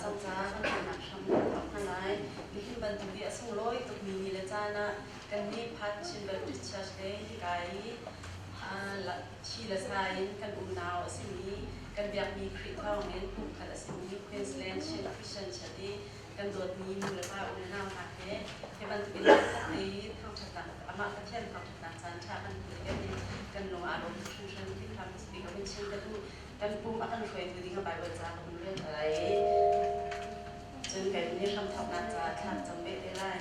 cang caah kan theihnak hram kan thawk hna lai. Nihin bantuk i a sunglawi tukmi ni le caan ah kannih Phat Chin Baptist Church le hika i thi le sa in kan unau a simi kan biakmi Khrih thawngin pumkhat a simi Queensland Chin Christian Church i kan dawtmi nu le pa u le nau hna he hi bantukin te thangṭhatnak amah Pathian thangṭhatnak caan ṭha kan hmuh tikah hin kan lung aa lawm tuk hringhran ti kha bik a hun chim ka duh. Kan pum a kan hruaitu ding ah Baibal ca ka hun rel lai i cun kan nih hramthawknak caah thla ka cam ve te lai.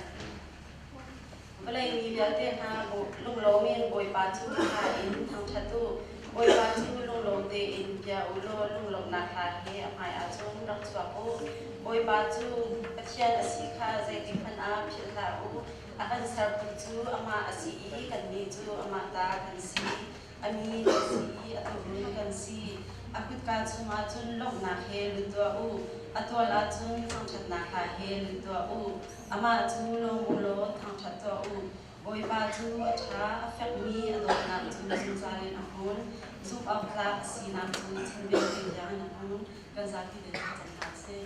Vawlei mi vialte hna lunglawm in Bawipa cu hla in thangṭhat u. Bawipa cu lunglawm tein bia u law lunglawmhnak hla he a hmaiah cun rak chuak u. Bawipa cu Pathian a si kha zeitikhmanh ah philh hlah u. A kan sertu cu amah a si i kannih cu amah ta kan si. A mi kan si i a tuurun kan si. A kutka chungah cun lawmhnak he lut tuah u. A tual ah cun thangṭhatnak hla he lut tuah u. Amah cu lawm u law thangṭhat tuah u. Bawipa cu a ṭha, a fekmi a dawtnak cu zungzal in a hmun. Zumh awk tlak a sinak cu chan vialte tiang in a hmun. Kan zapi tein thlacam hna sih.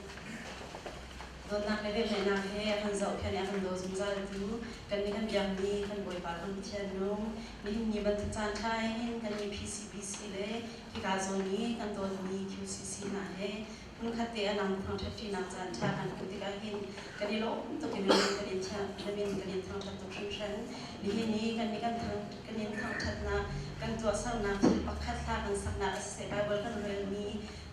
Dawtnak le velngeihnak he a kan zohkhenh i a kan daw zungzal tu kan nih kan biakmi kan Bawipa kan Pathian nung nihin ni bantuk caan ṭha hin kan nih PCBC le hika zawn i kan dawtmi QCC hna he hmunkhat te a nang thangṭhat ṭinak caan ṭha kan hmuh tikah hin kan i lawm tuk i na min kan in na min kan in thangṭhat tuk hringhran. Nihin i kan nih kan thang kan in thangṭhatnak kan tuahsernak thil pakhat hla kan saknak a siseh Baibal kan relmi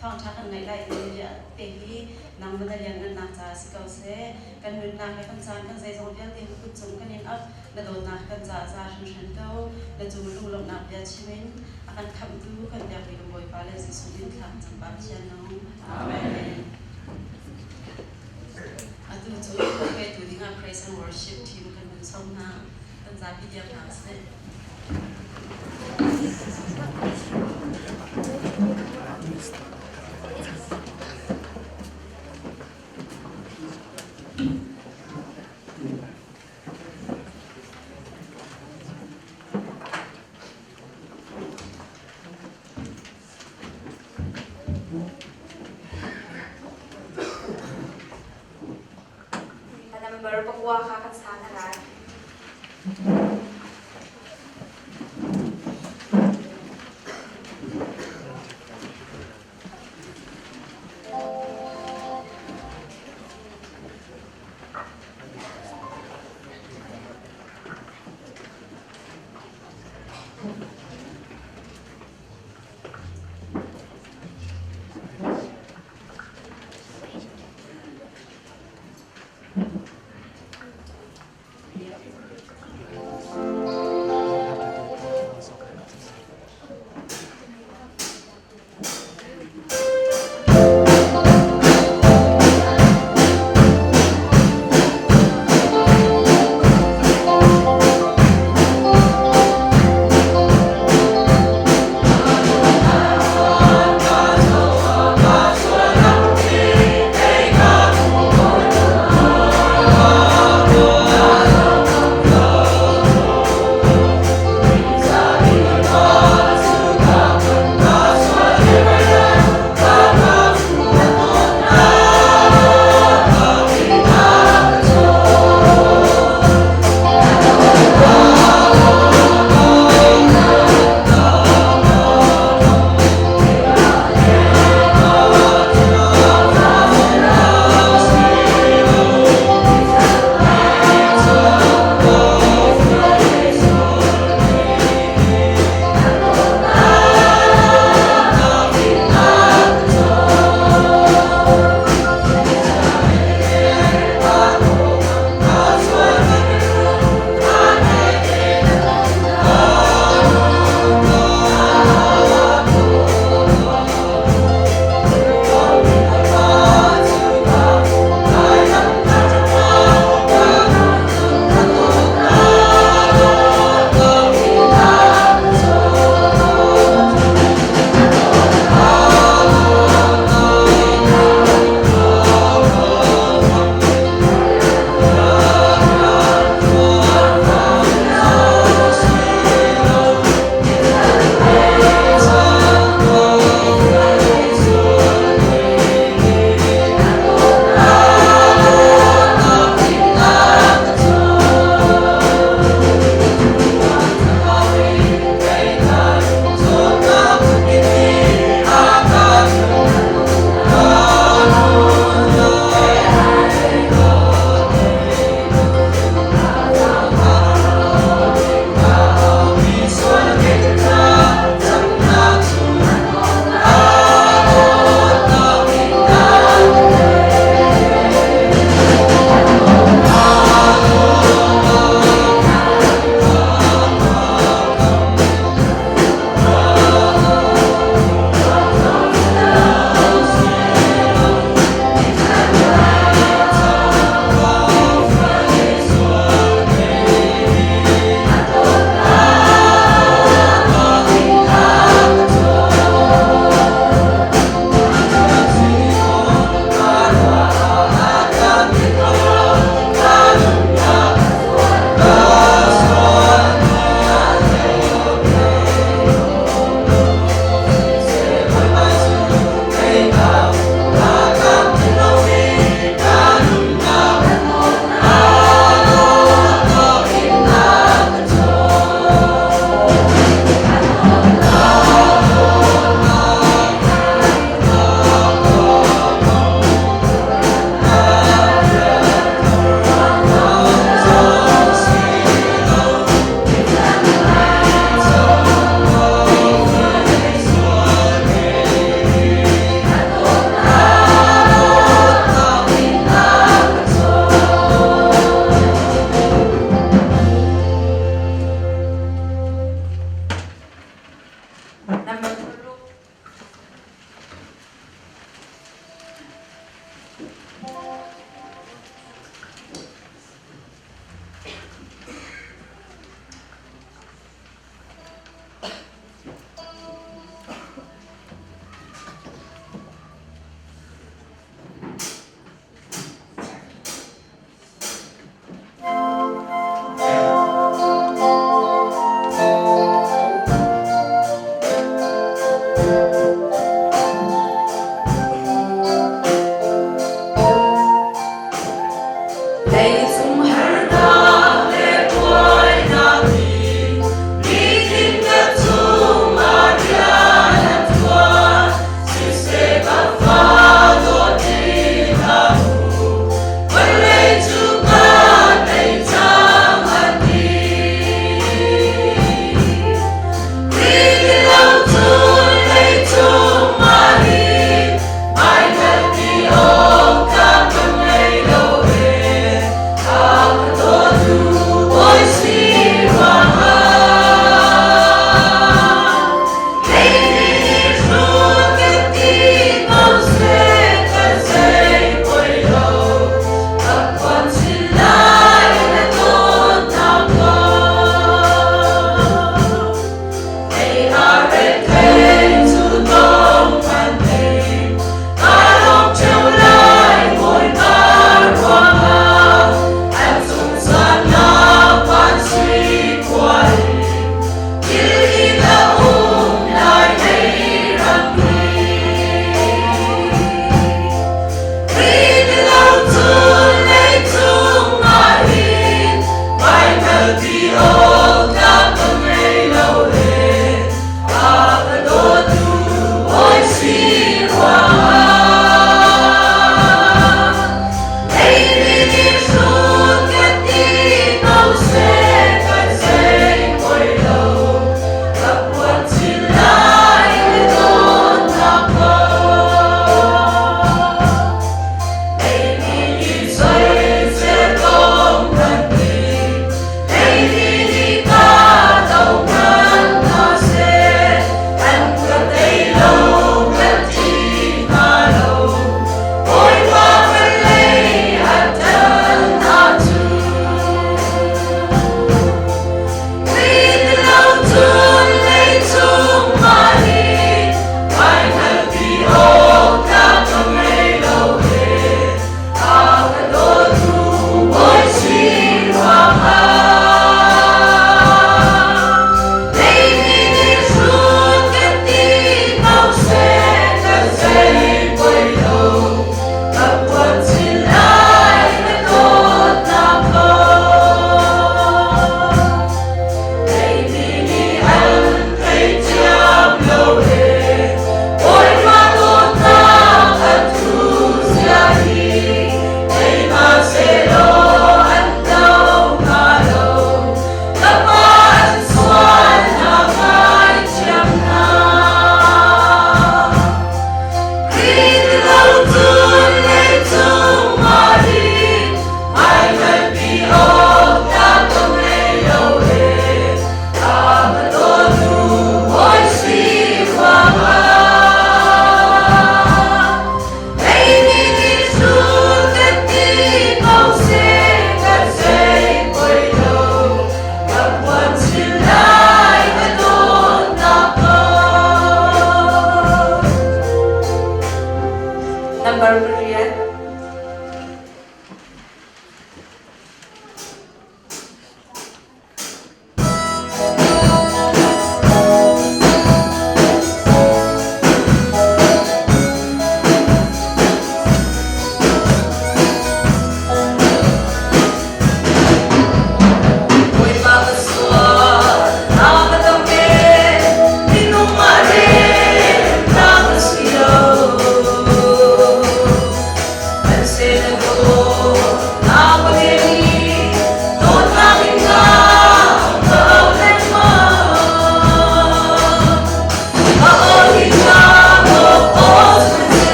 thawngṭha kan ngaih lai timi bia te hi nangmah na lianngannak caah si ko seh. Kan nunnak le kan caan kan zeizong vialte na kut cung kan in ap, na dawtnak kan caah za hringhran ko. Na cung lunglawmhnak bia chim in a kan khamhtu kan biakmi kan Bawipa le Jesuh min thla kan cam Pathian nung. Amen. Atu cu hruaitu dingah praise and worship team kan hun sawm hna. Kan zapi dir hna usih. A number pakua kha kan san a lai.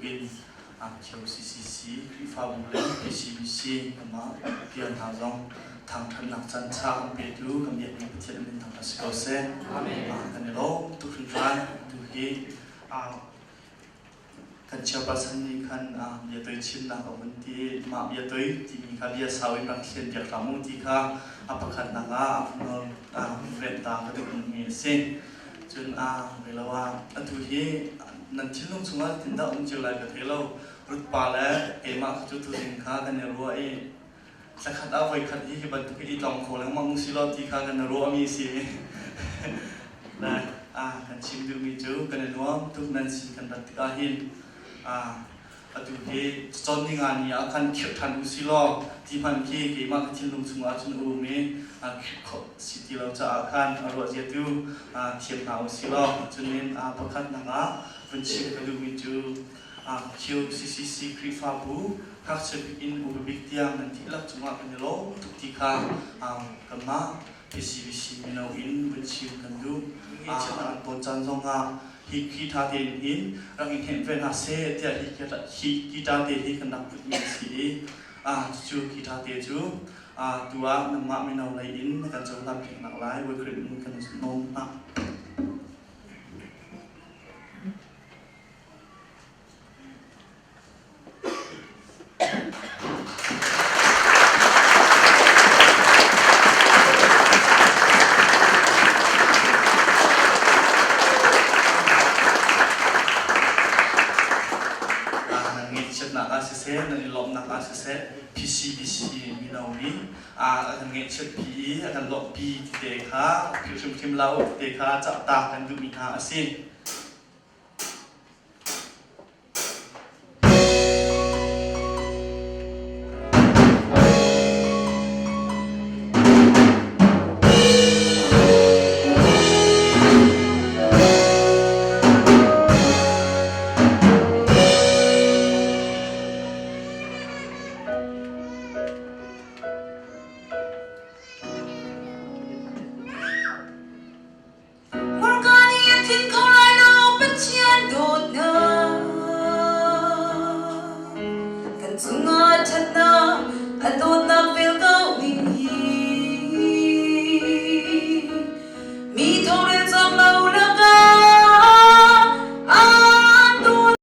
bantukin QCCC Khrihfabu le PCBC kanmah bial hna zong thangṭhatnak caan ṭha kan petu kan biakmi Pathian min thangṭhat si ko seh. Amen. Kan i lawm tuk hringhran. Tu hi kan chairperson nih khan bia toi chimnak a vun ti mah bia toi timi kha bia sau in rak thlen piak hram u ti kha a pakhatnak ah a nawl rem ta ka duhmi a si. Cun a relo ah atu hi nan thinlung chungah tindah um cio lai ka thei lo. Rut pa le keimah cu tuzing kha kan i ruah i thlakhat ah voikhat hi hi bantuk hi i tlong kho lengmang si law ti kha kan i ruahmi si. Le kan chim duhmi cu kan i nuam tuk nan sin kan rat tikah hin atu hi cawn ninga ni ah khan khirh ṭhan u si law ti hmanh khi keimah ka thinlung chungah cun a um i khirh khawh si ti lo caah khan a ruah zia tu thiam hna u si law. Cunin pakhatnak ah vun chim ka duhmi cu QCCC Khrihfabu ngakchia bik in upa bik tiang nan dihlak cungah kan i lawm tuk ti kha kanmah PCBC mino in vun chim kan duh. An tawn caan zongah hi guitar tein hin rak i hnenh ve hna seh tiah hi guitar te hi kan rak putmi a si i cucu guitar te cu tu ah nangmah mino lei in na kan cohlan piaknak lai Khrih in kan nawl hna. Nan ngaihchiatnak ah siseh, nan i lawmhnak ah siseh, PCBC mino nih a kan ngaihchiatpi i a kan lawmhpi ti te kha philh hrimhrim lo ti te kha cahtak kan duhmi hna a si. Hmurka nih a tling kho lai lo Pathian dawtnak. Kan cungah ṭhatnak a dawtnak vel ko ding hi. Mi thorel cawk lo lakah aan dawt.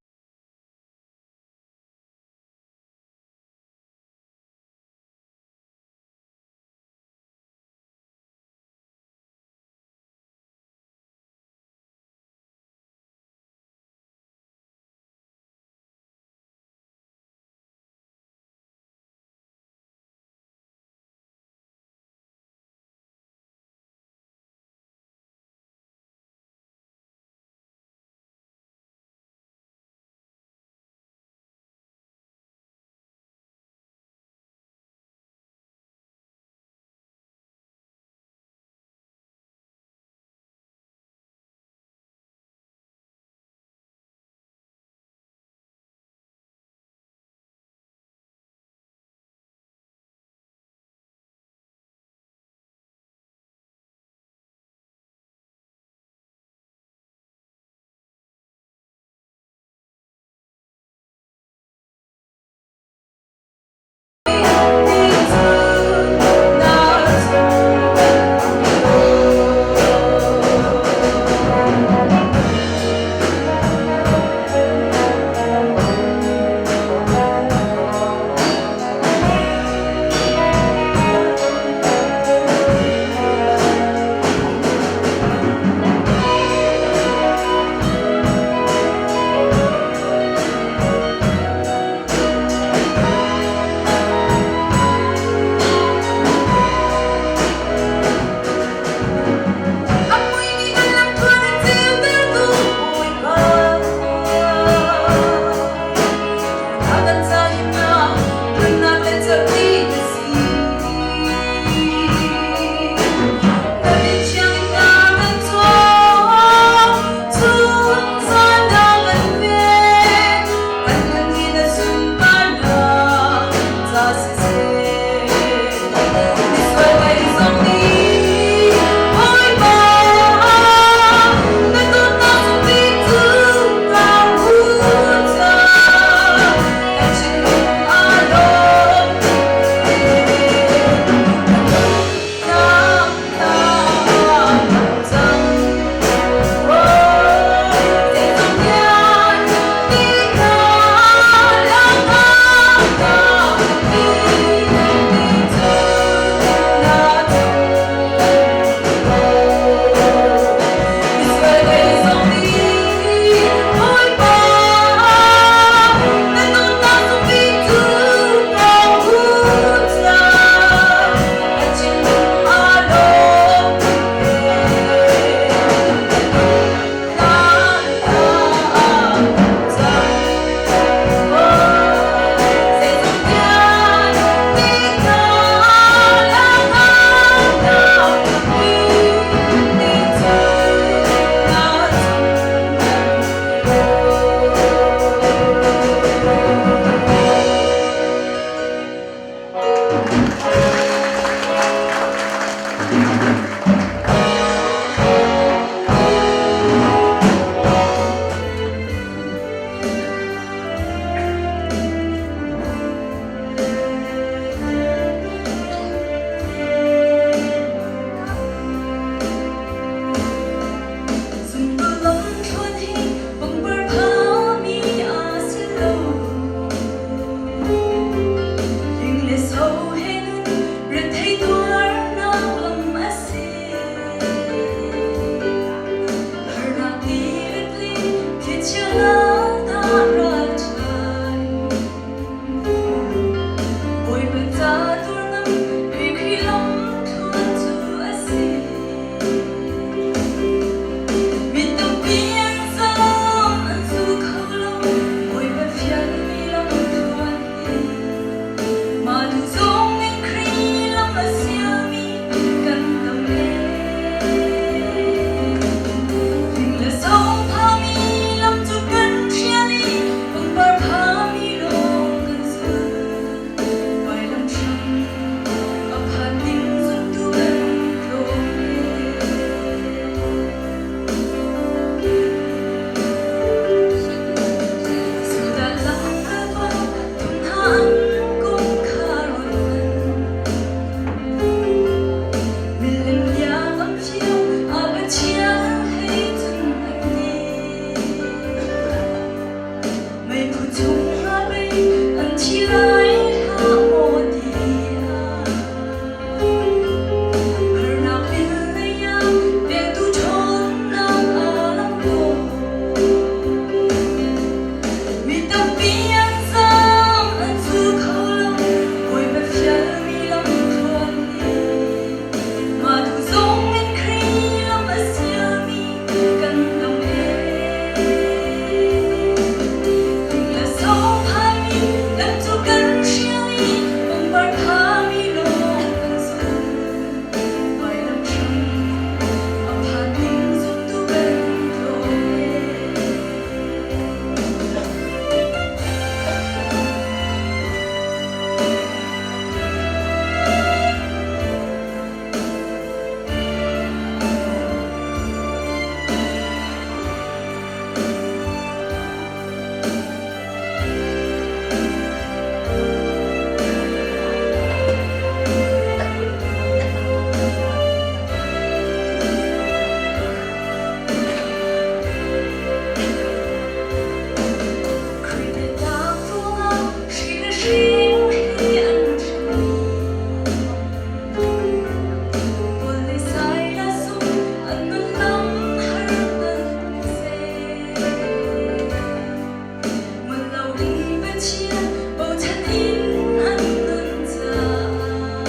Pathian bochan in an nun caah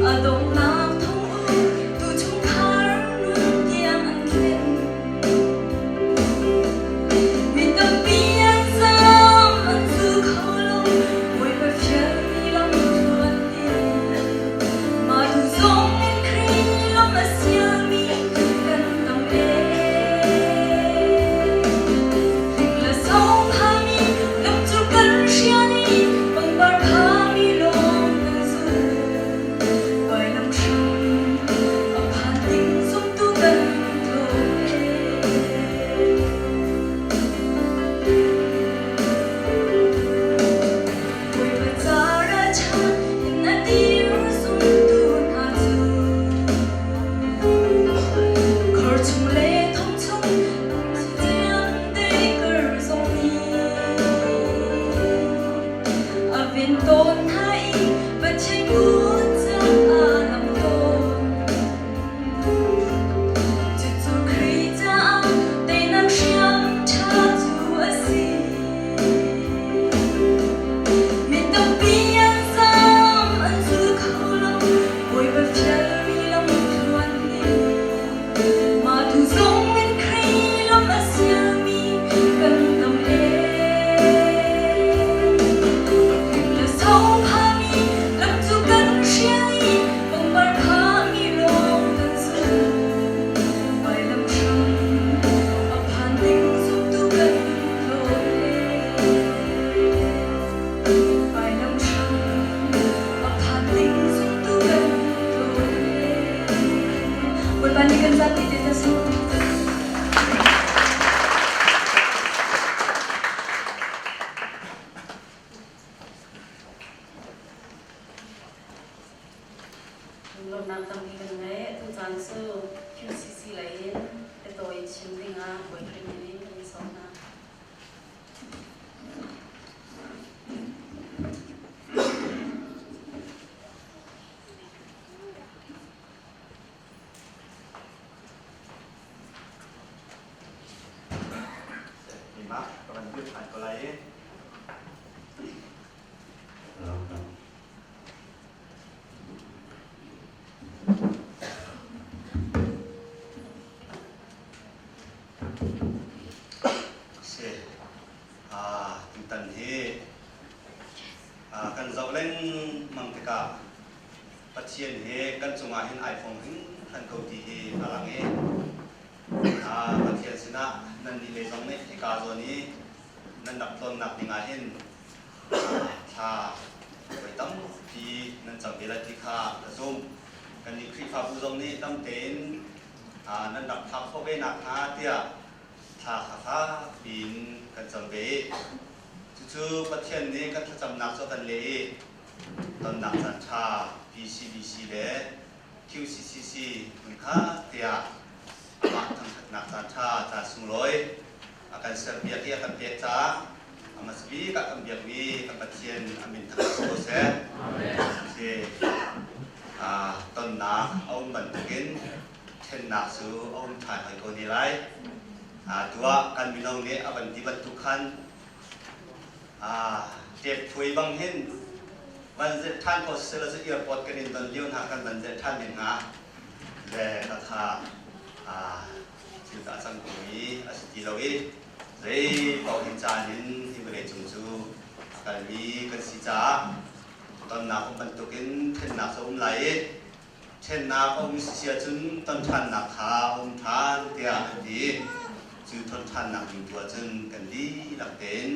a donghnak thong tu chungkhar nun tiang an thlen. Mi tampi an zam, an zul kho lo, Bawipa fialmi lam tluan in. Mah tu zong in Khrih lam a sialmi kan tam ee. Hling le sophami lam cu kan hrial i pangpar phami lawng kan zul. Vailam hram a phan ding zumtu kan tlawm ee. Bawipa ca ralchan in a dir zumtu hna cu khor chung le thong chung chiandeih zong nih a ven tawn hna i Pathian kut caah lam tawn. Cucu Khrih caah teinak hriam ṭha cu a si. Mi tampi an zam, an zul kho lo, Bawipa fialmi lamthluan nih. Mah tu zong in Khrih lam a sialmi kan tam ee. Hling le sophami lam cu kan hrial i pangpar phami lawng kan zul. Vailam hram a phan ding zumtu kan tlawm ee. Vailam hram a phan ding zumtu kan tlawm ee. Bawipa nih kan zapi te ta sawm. Lawmhnak tampi kan ngei. Atu caan cu QCC lei in biatawi chim dingah boyfriend nih kan in sawm hna. Keimah ka van dir ṭhan ko lai i Si. Tutan hi kan zoh lengmang tikah Pathian he kan cungah hin ai fong hringhran ko ti hi a lang i Pathian sinah nannih lei zong nih hika zawn i nan rak tlawnnak dingah hin thla voi tampi nan cam ve lai ti kha ka zumh. Kannih Khrihfabu zong nih tam tein nan rak phak khawh ve nakhnga tiah thla kha fak piin kan cam ve i cucu Pathian nih kan thlacamnak cu a kan leh i tonnak caan ṭha PCBC le QCCC hmunkha tiah amah thangṭhatnak caan ṭha caan sunglawi a kan serpiak i a kan pek caah a hmasa bik ah kan biakmi kan Pathian a min thangṭhat si ko seh. Si tonnak a um bantukin ṭhennak cu a um ṭhan hoi ko ne lai. Tu ah kan mino nih a van ti bantuk khan Ṭepthuai bang hin van zelh ṭhan ko siseh cu airport kan in don lio hna kan van zelh ṭhan men hnga le khakha thil ka cang ko i a si ti lo i zei paoh hi caan in hi vawlei cung cu a kalmi kan si caah tonnak um bantukin ṭhennak cu a um lai i ṭhennak a um si ahcun ton ṭhannak kha a um ṭhan tiah an ti. Cu ton ṭhannak ding tu ahcun kan dihlak tein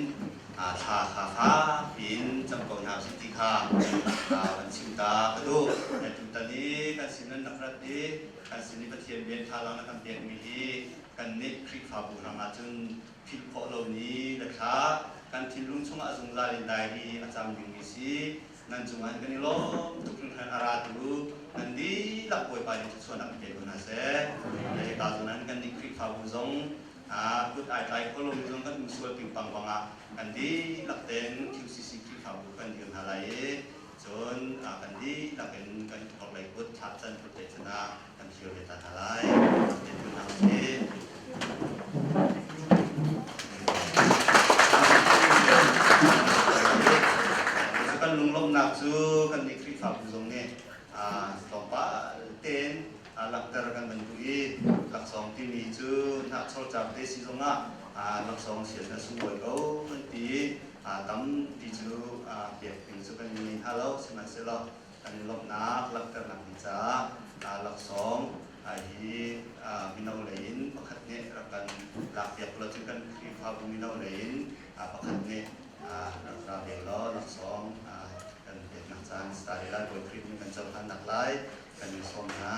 thla kha fak piin cam ko hna usih ti kha van chim ta ka duh. Tutan i kan sin nan rak rat i kan sin i Pathian rian ṭha lang na kan pekmi hi kannih Khrihfabu hrang ahcun philh khawh lo ni le thla kan thinlung chungah zungzal in dai hi a cam dingmi si. Nan cungah kan i lawm tuk hringhran. A ratu nan dihlak Bawipa nih thluachuahnak in pe ko hna seh. Hika zawn ah kan nih Khrihfabu zong kut ai tlai kho lomi zong kan um sual pingpang bangah kan dihlak tein QCC Khrihfabu kan dir hna lai i cun kan dihlak in kan orhlei kut thlak can kut tlaih can ah kan thlir ve ta hna lai. Te hna usih. Khrihfabu zong nih tlawmpal tein langhter kan van duh i laksawng timi cu hnahchawlcar te si zongah laksawng sian a sunglawi ko an ti i tampi cu pek ding cu kan ngei hna lo. Sihmanhsehlaw kan i lawmhnak langhternak ding caah laksawng hi mino lei in pakhat nih rak kan lakpiak law cun kan Khrihfabu mino lei in pakhat nih rak ra ve law laksawng kan peknak caan style lai. Bawi Khrih nih kan cohlannak lai kan in sawm hna.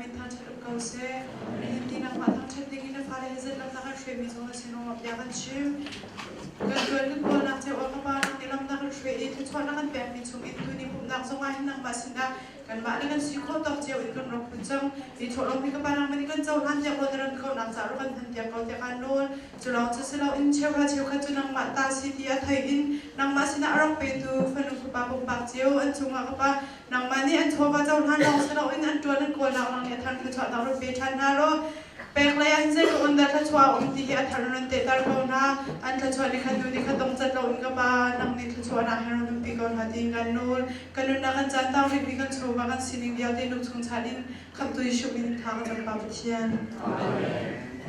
min thangṭhat um ko seh. Nihin ni nangmah thangṭhat ding in na fale he zet lam na kan hruaimi zong na sinum ah bia kan chim. Kan ṭuan kan kawlnak cio ah ka Pa nang nih lam na kan hruai i thluachuah na kan pekmi chung in tuni pumhnak zong ah hin nangmah sinah kanmah le kan si khawh tawk cio in kan rak put cang. Hi thawhlawm hi ka Pa nangmah nih kan cohlan tiah kaw na ran khonak caah rak kan hman piak ko tiah kaan nawl. Cu lawng cu si loin cheuhra cheukhat cu nangmah ta si ti a thei in nangmah sinah a rak petu fanu fapa pumpak cio an cungah ka Pa nangmah nih an chawva cohlan lawng si loin an ṭuan an kawlnak lawng nih a thar thluachuahnak run pe ṭhan hna law pek lei ah hin zeitluk in dah thluachuah a um ti hi a thar in run tehter ko hna. An thluachuah ni khat hnu ni khat dong cat loin ka Pa nang nih thluachuahnak he run umpi ko hna tiin kan nawl. Kan nunnak kan caan tang rihmi kan chawva kan sining vialte nuk chung chan in Khamhtu Jesuh min tha ka cam Pa Pathian. Amen.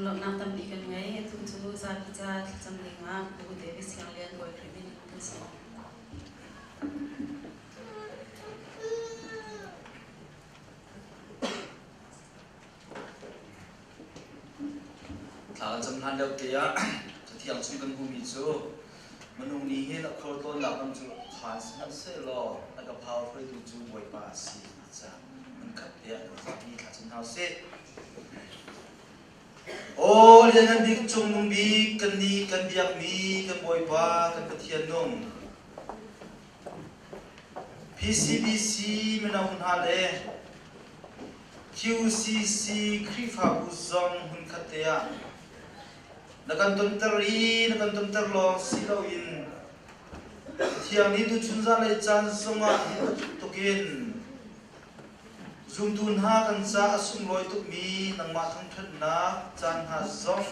Lunglawmhnak tampi kan ngei. Atu cu zapi ca thlacam ding ah Pu David Siang Lian Bawi Khrih min in kan sawm. Thla kan cam hlan deuh te ah Cathiang chung kan hmuhmi cu minung nih hin a khualtlawnnak lam cu phan sihmanhsehlaw a ka phau hruaitu cu Bawipa a si ti ca hmunkhat te ah kan zapi thla cam hna usih. Aw Lianngan Bik Cungnung Bik kan nih kan biakmi kan Bawipa kan Pathian nung PCBC mino hna le QCC Khrihfabu zong hmunkhat te ah na kan tonter i na kan tonter lawng si loin Thiang nih tuchun zanlei caan zongah hi bantuk in zumtu hna kan ca a sunglawi tukmi nangmah thangṭhatnak caan hna zong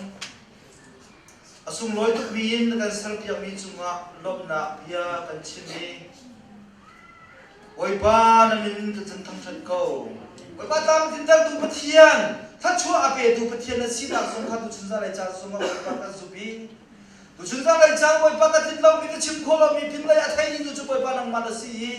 a sunglawi tukmi in na kan serpiakmi cungah lawmhnak bia kan chim i Bawipa na min kan chan thangṭhat ko. Bawipa tlamtlintertu Pathian, thluachuah a petu Pathian na sinak zong kha tuchun zanlei caan zongah Bawipa kan zumh i tuchun zanlei caan Bawipa ka tlin lomi ka chim khawh lomi pinlei a thei tu cu Bawipa nangmah na si i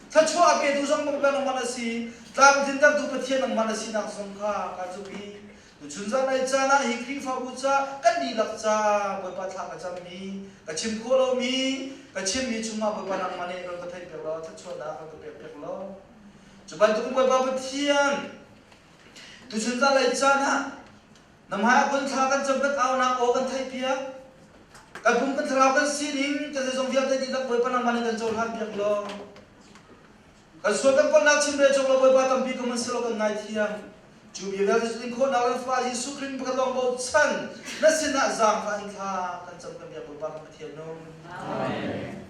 thluachuah a petu zong Bawipa nangmah na si tlamtlintertu Pathian nangmah na sinak zong kha ka zumh i Tuchun zanlei caan ah hi Khrihfabu ca kan dihlak ca Bawipa thla ka cammi, ka chim khawh lomi, ka chimmi chungah Bawipa nangmah nih ron ka theihpiak law thluachuahnak ron ka pekpiak law. Cu bantuk Bawipa Pathian tuchun zanlei caan ah na hmai ah kun thla kan cam kan aunak aw kan theihpiak. Kan pum kan thlarau kan sining kan zeizong vialte dihlak Bawipa nangmah nih kan cohlan piak law. Kan sual kan palhnak chim re cawk lo Bawipa tampi ka man selaw kan ngaithiam. Cu bia vialte cu in khawhnak le fa Jesuh Khrih pakhat lawng bochan na sinah zaangfah in thla kan cam kan biak Bawipa kan Pathian nung. Amen.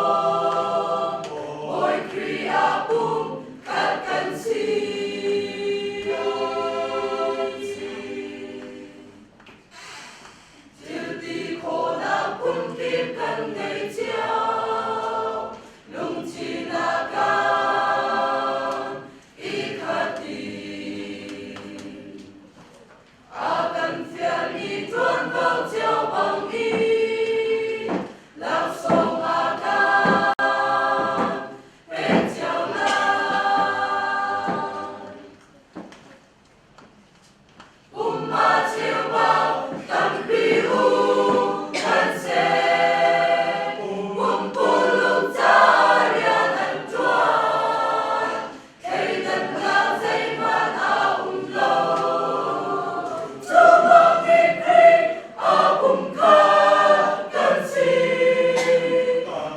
hrawm. Bawi Khrih ah pum khat kan si. Kan si. Thil ti khawhnak phunkip kan ngei cio. Lungthin a kan i khat dih. A kan fialmi ṭuanvo cio bang in laksawng a kan pek cio lai. Pum a cheubau tampi um kan seh. Pumpuluk ca rian an ṭuan. Thleidannak zeihmanh a um lo. Cu bangin Khrih a pum kha kan si.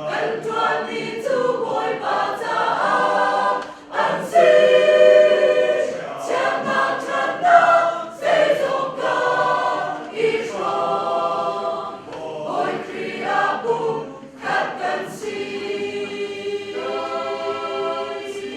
Kan ṭuanmi cu Bawipa caah an si. Chiatnak ṭhatnak zeizong kan i hrawm. Bawi Khrih ah pum khat kan si. Kan si.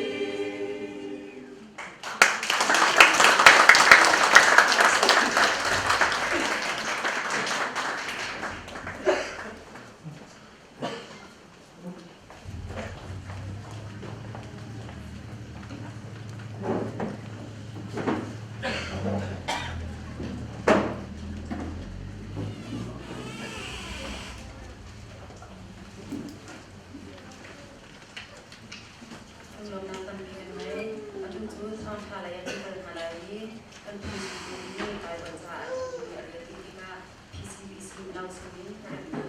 Lawmnak tampi kan ngei. Atu cu thawngṭha lei ah kan kal hna lai i kan phungchimtu nih Baibal ca a ṭhimi a rel dih tikah PCBC mino sinin kan i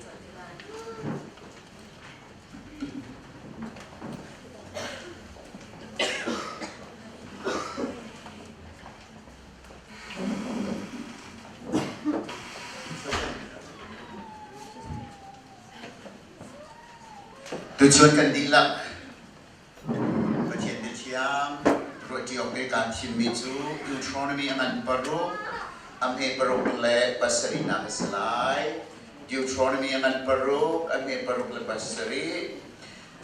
colh te lai. Tuchun kan dihlak Pathian biathiang ruahṭi awk i kaan thimmi cu Deuteronomy a ngan paruk, a hme paruk le pasarihnak a si lai. Deuteronomy a ngan paruk, a hme paruk le pasarih.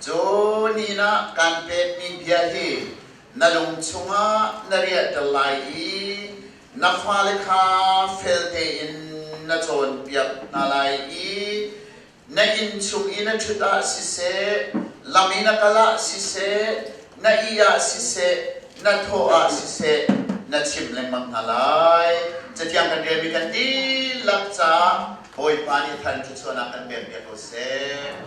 Cu ni ah kaan pekmi bia hi na lung chungah na riahter lai i na fale kha fel tein na cawnpiak hna lai i na inn chung i na ṭhut ah siseh, lam i na kal ah siseh, na ih ah siseh, na thawh ah siseh, na chimh lengmang hna lai. Cathiang kan relmi kan dihlak caah Bawipa nih than thluachuahnak kan pek piak ko seh.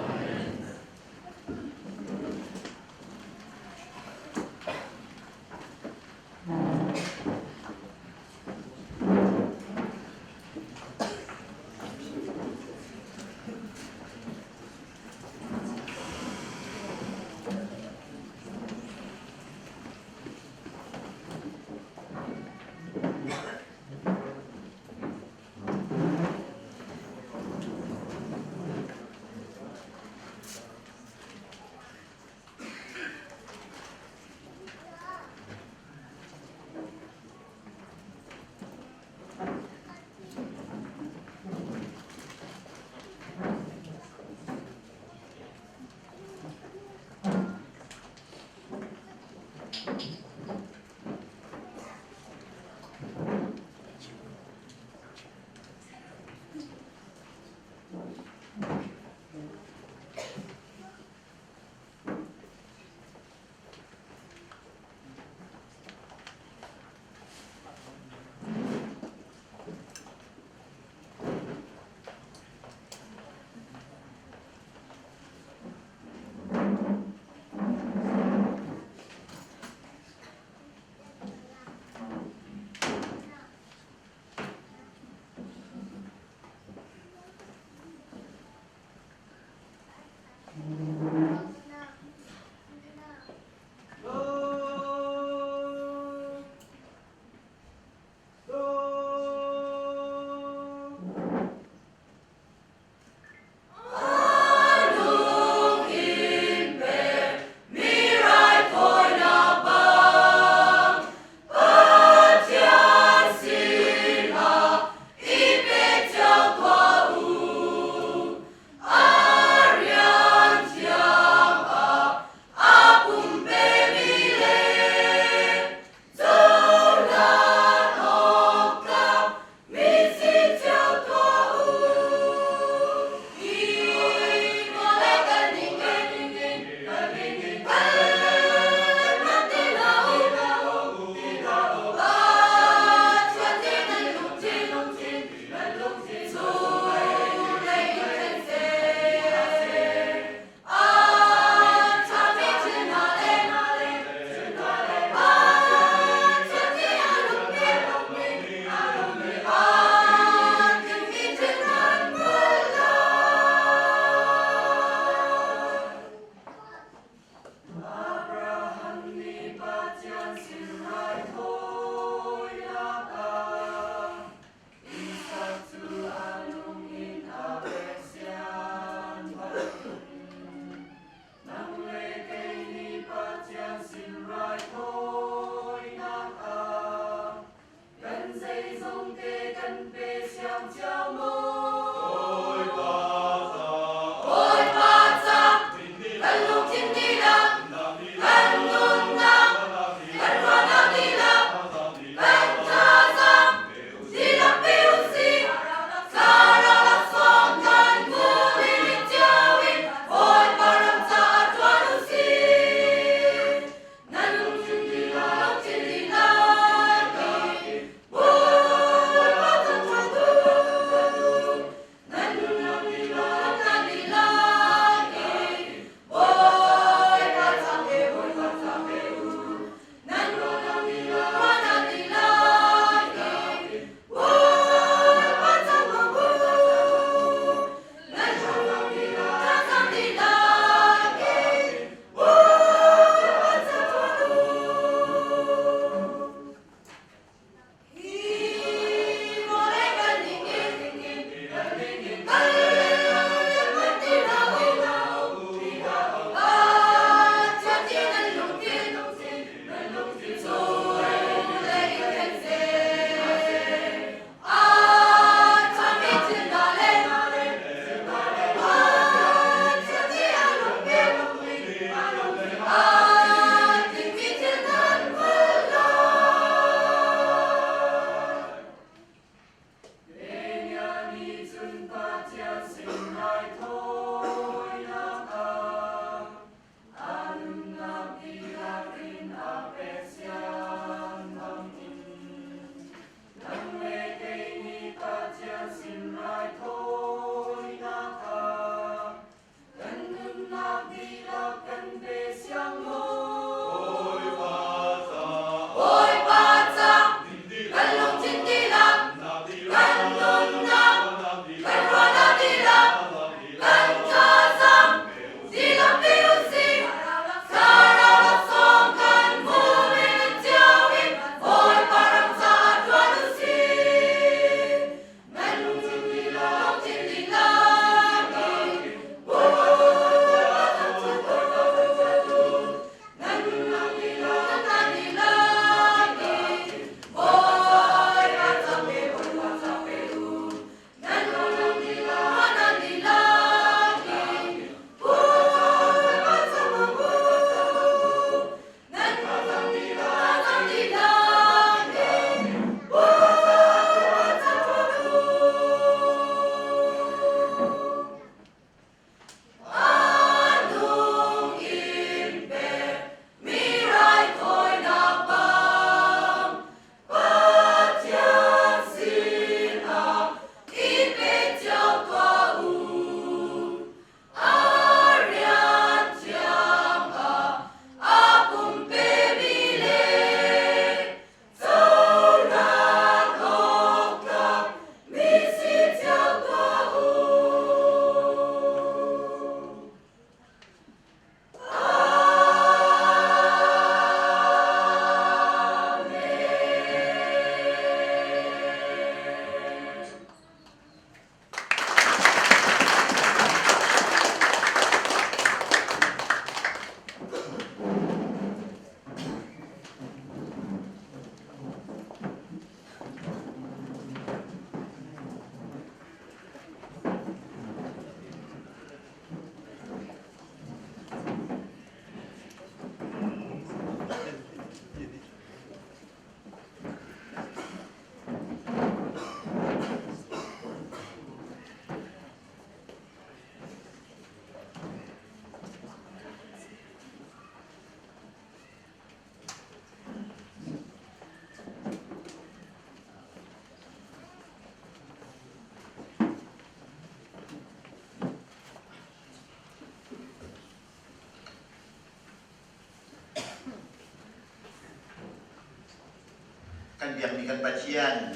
Kan biakmi kan Pathian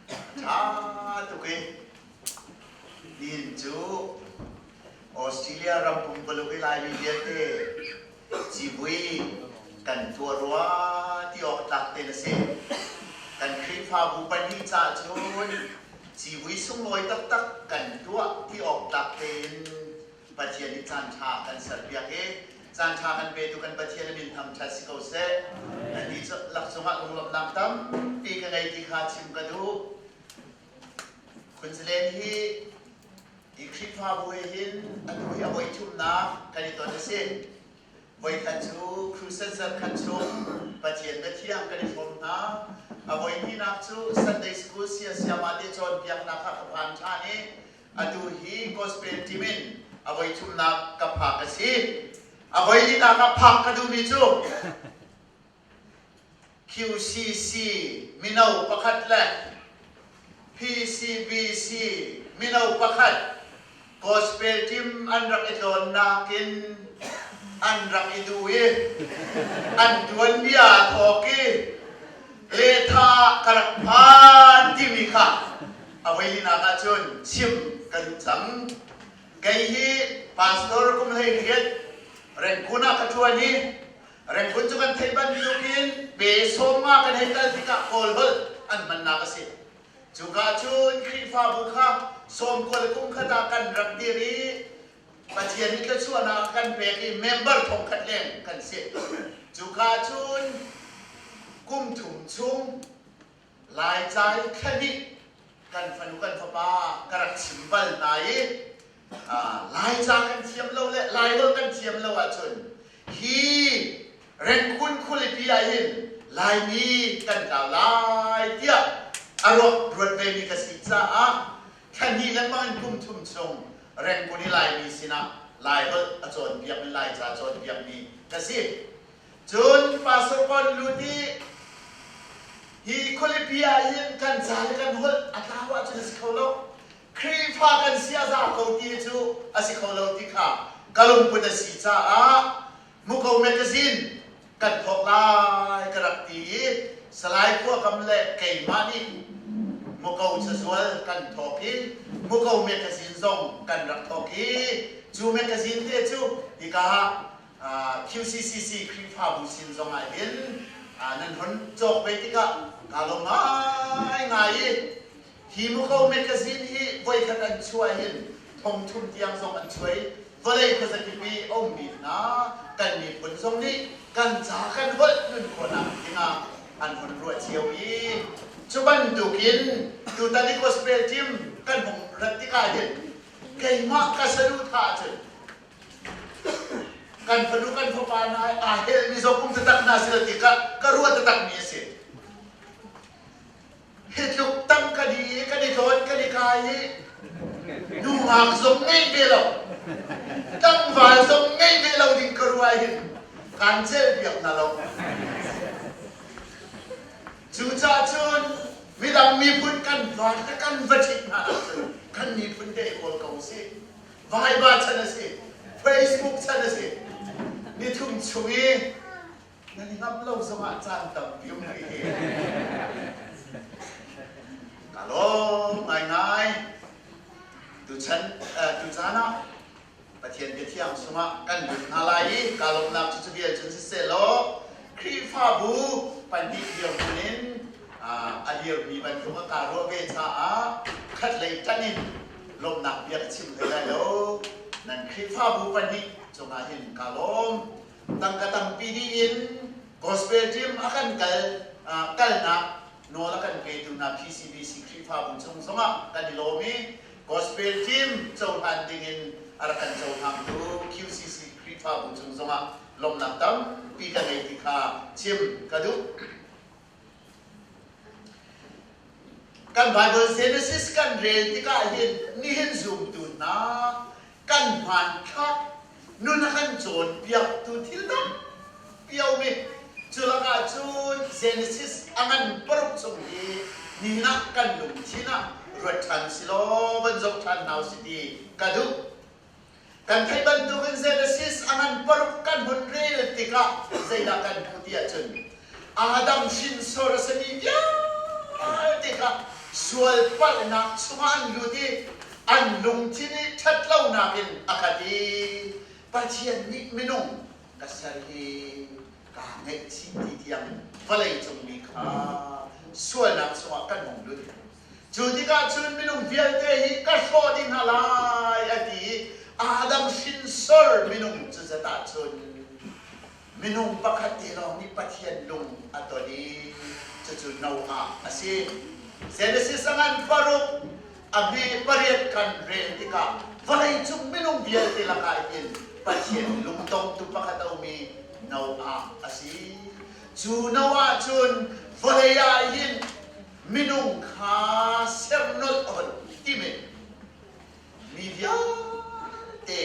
a ṭha tuk i nihin cu Australia ram pumpuluk i Laimi vialte civui kan tuah rua ti awk tlak te na si. Kan Khrihfabu pahnih caah cun civui sunglawi taktak kan tuah ti awk tlak tein Pathian nih caanṭha kan serpiak i caanṭha kan petu kan Pathian a min thangṭhat si ko seh. Nan dihlak cungah lunglawmhnak tampi ka ngei ti kha chim ka duh. Queensland hi hi Khrihfabu he hin atu hi a voi thumnak kan i ton a si. Voikhat cu Crusade zarhkhat chung Pathian biathiang kan i hrawm hna. A voi hnihnak cu Sunday School sia siama te cawnpiaknak ah ka phan ṭhan i Atu hi gospel team in a voi thumnak ka phak a si. A voi linak ah phak ka duhmi cu QCC mino pakhat le PCBC mino pakhat gospel team an rak i tlawnnak in an rak i duh i an tuanbia thawk i letha ka rak phan timi kha A voilinak ahcun chim ka duh cang. Kei hi pastor kum 18 Rengkun ah ka ṭuan i Rengkun cu kan theih bantukin pe sawmnga kan hei kal tikah Kawl holh an hmannak a si. Cuka cun Khrihfabu kha sawmkua le kum khat ah kan rak dir i Pathian nih thluachuahnak a kan pek i member thongkhat leng kan si. Cuka cun kum thum chung Laica i thla kan fanu kan fapa ka rak chim bal hna i Laica kan thiam lo le Laiholh kan thiam lo ahcun hi Rengkun khualipi ah hin Laimi kan tlau lai tiah a ruak ruat vemi ka si caah thla hnih lengmang in kum thum chung Rengkun i Laimi sinah Laiholh a cawnpiakmi Laica cawnpiakmi ka si. Cun Pastor Kon lut i hi khualipi ah hin kan ca le kan holh a tlau ahcun a si kho lo. Khrihfa kan si a za ko ti cu a si kho lo ti kha ka lungput a si caah Muko magazine kan thawk lai ka rak ti i Salai Khuakam le keimah nih Muko cazual kan thawk i Muko magazine zong kan rak thawk i cu magazine te cu hika QCCC Khrihfabu sin zong ah hin nan hon cawk ve tikah kaa lawm ngaingai i hi Muko magazine hi voikhat an chuah hin thongthum tiang zong an chuai vawlei khuazakip i a ummi hna kan miphun zong nih kan ca kan holh nun khawhnak dingah an hun ruah cio i cu bantukin tutan i gospel team kan hung rat tikah hin keimah ka saduhthah ahcun Kan fanu kan fapa hna aa helmi zong um taktak hna sila ti ka ka ruah taktak mi a si. Hi tluk tam kan i kan i tlawn kan i kai i nungak zong ngei ve lo tlangval zong ngei ve lo ding ka ruah hin kan cel biak hna lo. Cucaah cun midang miphun kan van le kan va ṭhit hna ahcun kan miphun te i kawl ko usih. Viber chan a si, Facebook chan a si. Nithum chung i nan i ngamh lo zongah caan tampi um rih hi. Ka lawm ngaingai. Tuchan tucaan ah Pathian biathiang chungah kan lut hna lai i ka lawmhnak cu cu vial cun siseh law Khrihfabu pahnih dirhmun in a dirmi bantuk a kaa ruah ve caah khatlei ṭan in lawmhnak bia ka chim hlei lai lo. Nan Khrihfabu pahnih cungah hin kaa lawm. Tangka tampi dih in gospel team a kan kal kalnak nawl a kan petu hna PCBC Khrihfabu cung zongah kan i lawm i gospel team cohlan dingin a rak kan cohlangtu QCC Khrihfabu cung zongah lawmhnak tampi ka ngei ti kha chim ka duh. Kan Bible Genesis kan rel tikah hin nihin zumtu hna kan hmanthlak nun a kan cawnpiaktu thil tampi a um i cu lakah cun Genesis a ngan paruk chung hi nihin ah kan lungthin ah ruat ṭhan silaw van zoh ṭhan hna usih ti ka duh. Kan theih bantukin Genesis a ngan paruk kan hun rel tikah zeidah kan hmuh ti ahcun. Adam hrinsor a simi vialte kha sual palhnak chungah an lut i an lungthin i ṭhatlonak in a khat i Pathian nih minung ka ser hi kaa ngaihchih ti tiang vawlei cung mi kha sualnak chungah kan hung lut. Cu tikah cun minung vialte hi ka hrawh dih hna lai a ti i Adam hrinsor minung cu zat ah cun minung pakhat te lawng nih Pathian lung a ton i cucu Noah a si. Genesis a ngan paruk a hme pariat kan rel tikah vawleicung minung vialte lakah hin Pathian lungtongtu pakhat a um i Noah a si. Cu Noah cun vawlei ah hin minung kha ser nolh a von tim i mi vialte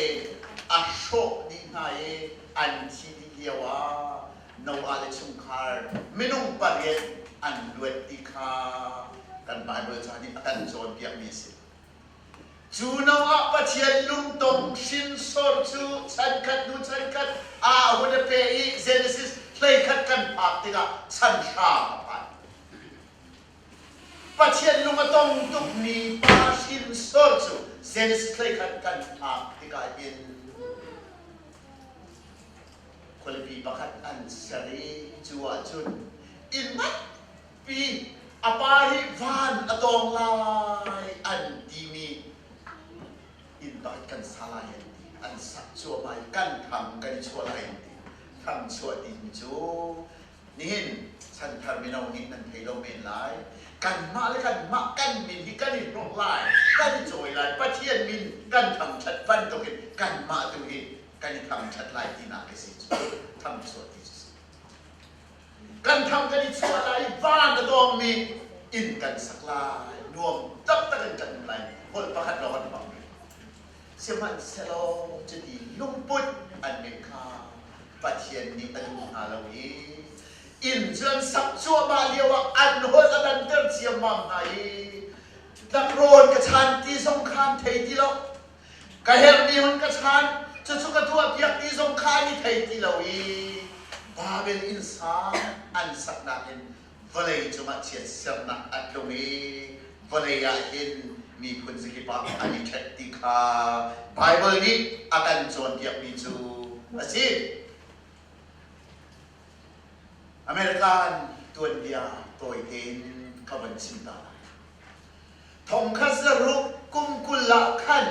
a hrawh dih hna i an thi dih lio ah Noah le chungkhar minung pariat an luat ti kha kan Baibal ca nih a kan cawnpiakmi a si. Cu Noah Pathian lungtong hrinsor cu chankhat hnu chankhat aa hun a pe i Genesis 11 kan phak tikah chan hra a phan. Pathian lung a tong tukmi pa hrinsor cu Genesis 11 kan phak tikah hin khualipi pakhat an ser i cu ahcun inn nganpi a pa hi van a tawng lai an timi inn pakhat kan sa lai an ti. An sak cuahmah i kan thang kan i chuah lai an ti. Thang chuah timi cu Nihin chanthar mino nih nan thei lo men lai. Kanmah le kanmah kan min hi kan i hnawh lai, kan i cawi lai. Pathian min kan thangṭhat bantukin kanmah tu hi kan i thangṭhat lai tinak a si cu. Thangchuah ti cu si. Kan thang kan i chuah lai i van a dawngmi inn kan sak lai. Nuam taktak in kan um lai. Holh pakhat lawng an hmang rih. Sihmanhsehlaw cuti lungput an ngeih kha Pathian nih a duh hna lo i inn cu an sak cuahmah lioah an holh a danter ciammam hna i tlakrawn ka chan ti zong kha an thei ti lo. Ka herhmi hun ka chan, cucu ka tuahpiak ti zong kha an i thei ti lo i Babel innsang an saknak in vawlei cungah chiatsernak a tlung i vawlei ah hin miphun zakip ah an i ṭhek ti kha Baibal nih a kan cawnpiakmi cu a si. American tuanbia tawi tein ka von chim ta lai. Thongkhat zaruk kum 20 ah khan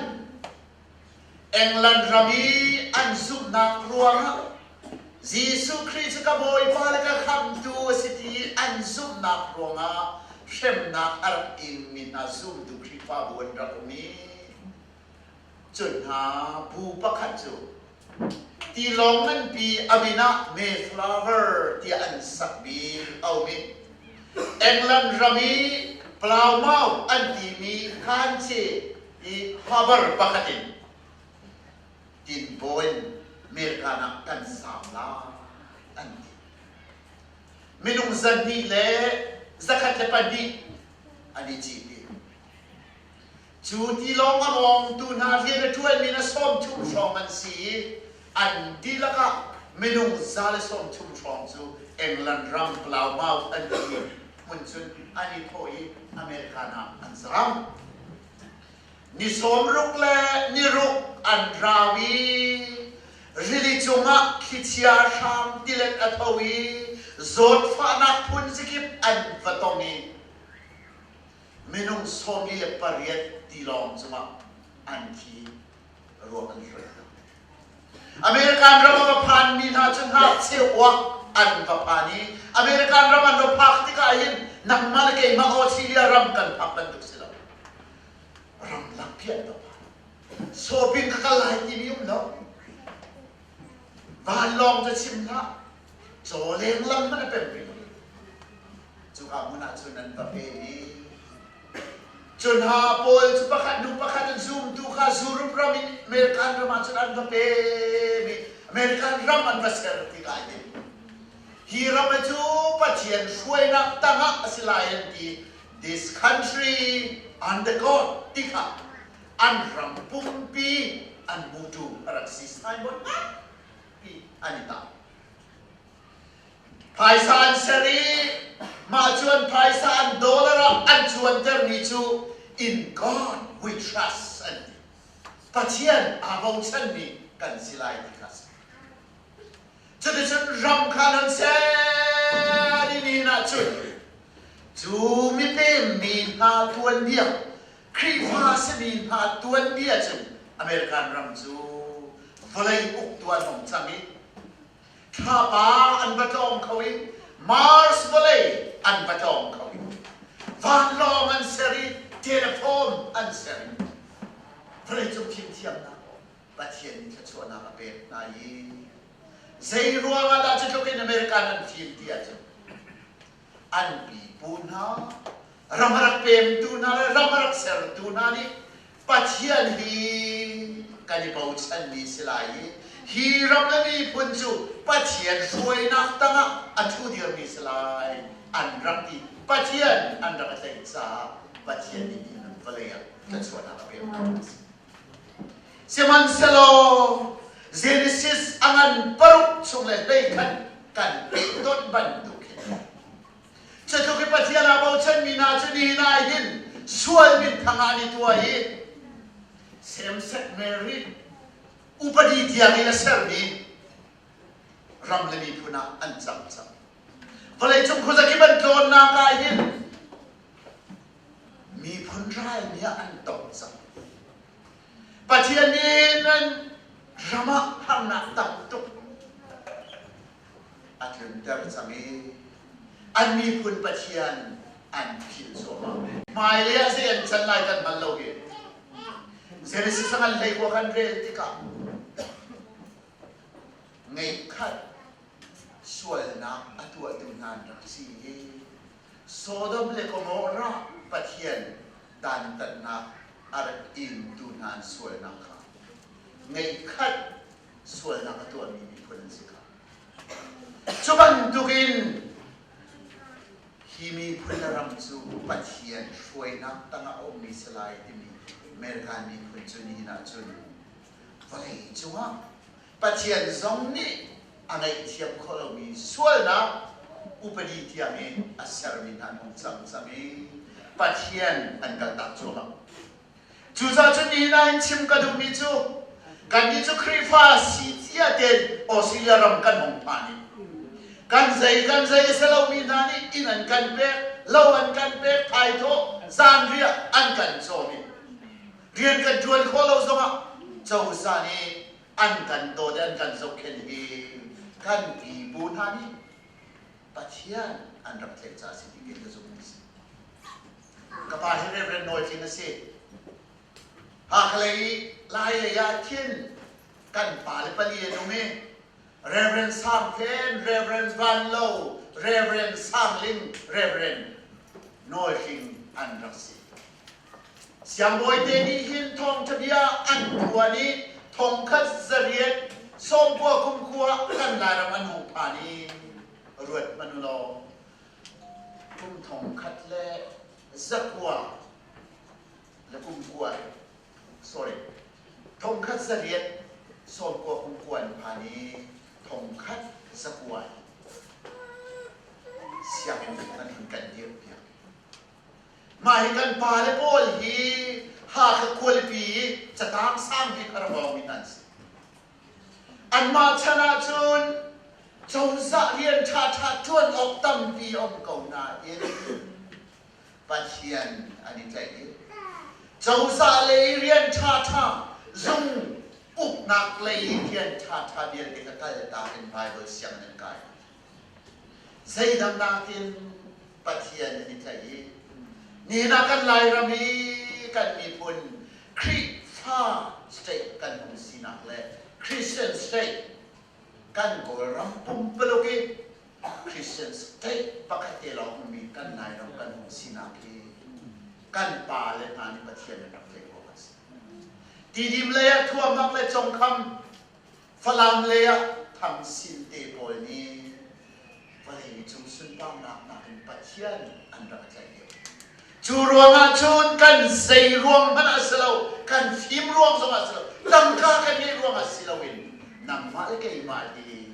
England ram i an zumhnak ruangah Jesuh Khrih cu ka Bawipa le ka Khamhtu a si ti i an zumhnak ruangah hremnak a rak ingmi hna zumtu Khrihfabu an rak um i cu hna bu pakhat cu tilawng nganpi a min ah Mayflower tiah an sakmi a um i England ram i Plymouth an timi khanche i harbor pakhat in tinbaw in American ah kan zaam lai an ti. Minung 200 le 102 an i citi. Cu tilawng a mawngtu hna rian a ṭuanmi na 30 hrawng an si i an dihlak ah minung 130 hrawng cu England ram Plymouth an ti hmun cun an i thawh i American ah an zaam. Ni 60 le ni ruk an rau i rili cungah thlichia hram tilet a tho i zawtfahnak phun zakip an va tong i minung 48 tilawng cungah an thi ruak an hruai hna. American ram a va phanmi hna cu ngakchia uak an va phan i American ram an va phak tikah hin nangmah le keimah Australia ram kan phak bantuk si lo. Ramlak pi an va phan. Shopping ka kal lai timi um lo. Vanlawng cu chim hlah. Caw leng lam hmanh a pem rih lo. Cuka hmun ah cun an va pe i cu hna pawl cu pakhat hnu pakhat in zumtu kha Europe ram in American ram ah cun an va pem i American ram an va ser tikah hin hi ram cu Pathian hruainak tangah a si lai an ti. This country under God ti kha an ram pumpi an hmutu a rak si signboard nganpi an i tah. Phaisa an ser i mah cu an phaisa an dollar ah an cuantermi cu in God we trust an ti. Pathian aa bochanmi kan si lai ti kha a si. Cuticun ram kha nan ser i nihin ahcun cu mipem mi hna tuanbia Khrihfa simi hna tuanbia cun American ram cu vawlei uktu an hung cang i thlapa an va tlawng kho i Mars vawlei an va tlawng kho i vanlawng an ser i telephone an ser i vawleicung fimthiamnak Pathian nih thluachuahnak a pek hna i zei ruangah dah cu tluk in American an fim ti ahcun an pipu hna ram a rak pemtu hna le ram a rak sertu hna nih Pathian hi kan i bochanmi si lai i hi ram le miphun cu Pathian hruainak tangah a ṭhu dirmi si lai an rak ti. Pathian an rak i tlaih caah Pathian nih nihin vawlei ah thluachuahnak a pek hna. Sihmanhsehlaw Genesis a ngan paruk chung le 11 kan pehtonh bantuk hin cutluk i Pathian aa bochanmi hna cu nihin ah hin sual minthang ah an i tuah i same-sex marriage upadi tiang in a sermi ram le miphun ah an cang cang. Vawleicung khuazakip an tlawnnak ah hin miphun ral nih ah an tong cang. Pathian nih nan ram ah harnak tam tuk a tlunter cang i an miphun Pathian an philh cuahmah. Hmailei ah zei an can lai kan hngal lo hi. Genesis ngan hlei kua kan rel tikah ngeihkhat sualnak a tuahtu hna an rak si i Sodom le Gomorrah Pathian dantatnak a rak ingtu hna an sualnak kha ngeihkhat sualnak a tuahmi miphun an si kha. Cu bantukin hi miphun le ram cu Pathian hruainak tangah a ummi si lai timi American miphun cu nihin ahcun vawlei cungah Pathian zong nih a ngaihthiam khawh lomi sualnak upadi tiang in a sermi hna an hung cang cang i Pathian an kaltak cuahmah. Cucaah cun nihin ah hin chim ka duhmi cu kannih cu Khrihfa si cia tein Australia ram kan hung phan i kan zei kan zei a si lomi hna nih inn an kan pek, lo an kan pek, thaithawh zanriah an kan cawm i rian kan ṭuan khawh lo zongah cozah nih an kan dawt i an kan zohkhenh hi kan pipu hna nih Pathian an rak tlaih caah a si ti kei ka zumh a si. Ka pa hi Reverend Nawl Tling a si. Hakha lei Lai lei ah khin kan pa le pali an um i Reverend Sang Fen, Reverend Van Lo, Reverend Sang Ling, Reverend Nawl Tling an rak si. Siangbawi te nih hin thawngṭha bia an phuan i thongkhat zariat sawmkua kumkhua kan Lairam an hung phan i ruat hmanh u law kum thongkhat le zakua le kumkua sorry thongkhat zariat sawmkua kumkua an phan i thongkhat zakua sianginn an hun kan dirhpiak. Mah hi kan pale pawl hi Hakha khualipi i catang sang bik a rak awngmi hna an si. Anmah chan ahcun cozah rian ṭhaṭha ṭuan awk tampi a um ko nain Pathian an i tlaih i cozah lei rian ṭhaṭha zung uknak lei rian ṭhaṭha vialte kha kaltak in Baibal sianginn an kai. Zeidang nakin Pathian an i tlaih i nihin ah kan Lairam i kan miphun Khrihfa state kan hung sinak le Christian state kan Kawlram pumpaluk i Christian state pakhat te lawng ummi kan Lairam kan hung sinak hi kan pa le hna nih Pathian an rak tlaih awk a si. Tidim lei ah Thuamang le Congkham Falam lei ah Thangsin te pawl nih vawlei cung sunparnak nakin Pathian an rak tlaih deuh. Cu ruangah cun kan zei ruang hmanh ah si lo, kan fim ruang zongah si lo, tangka kan ngeih ruangah si loin nangmah le keimah hi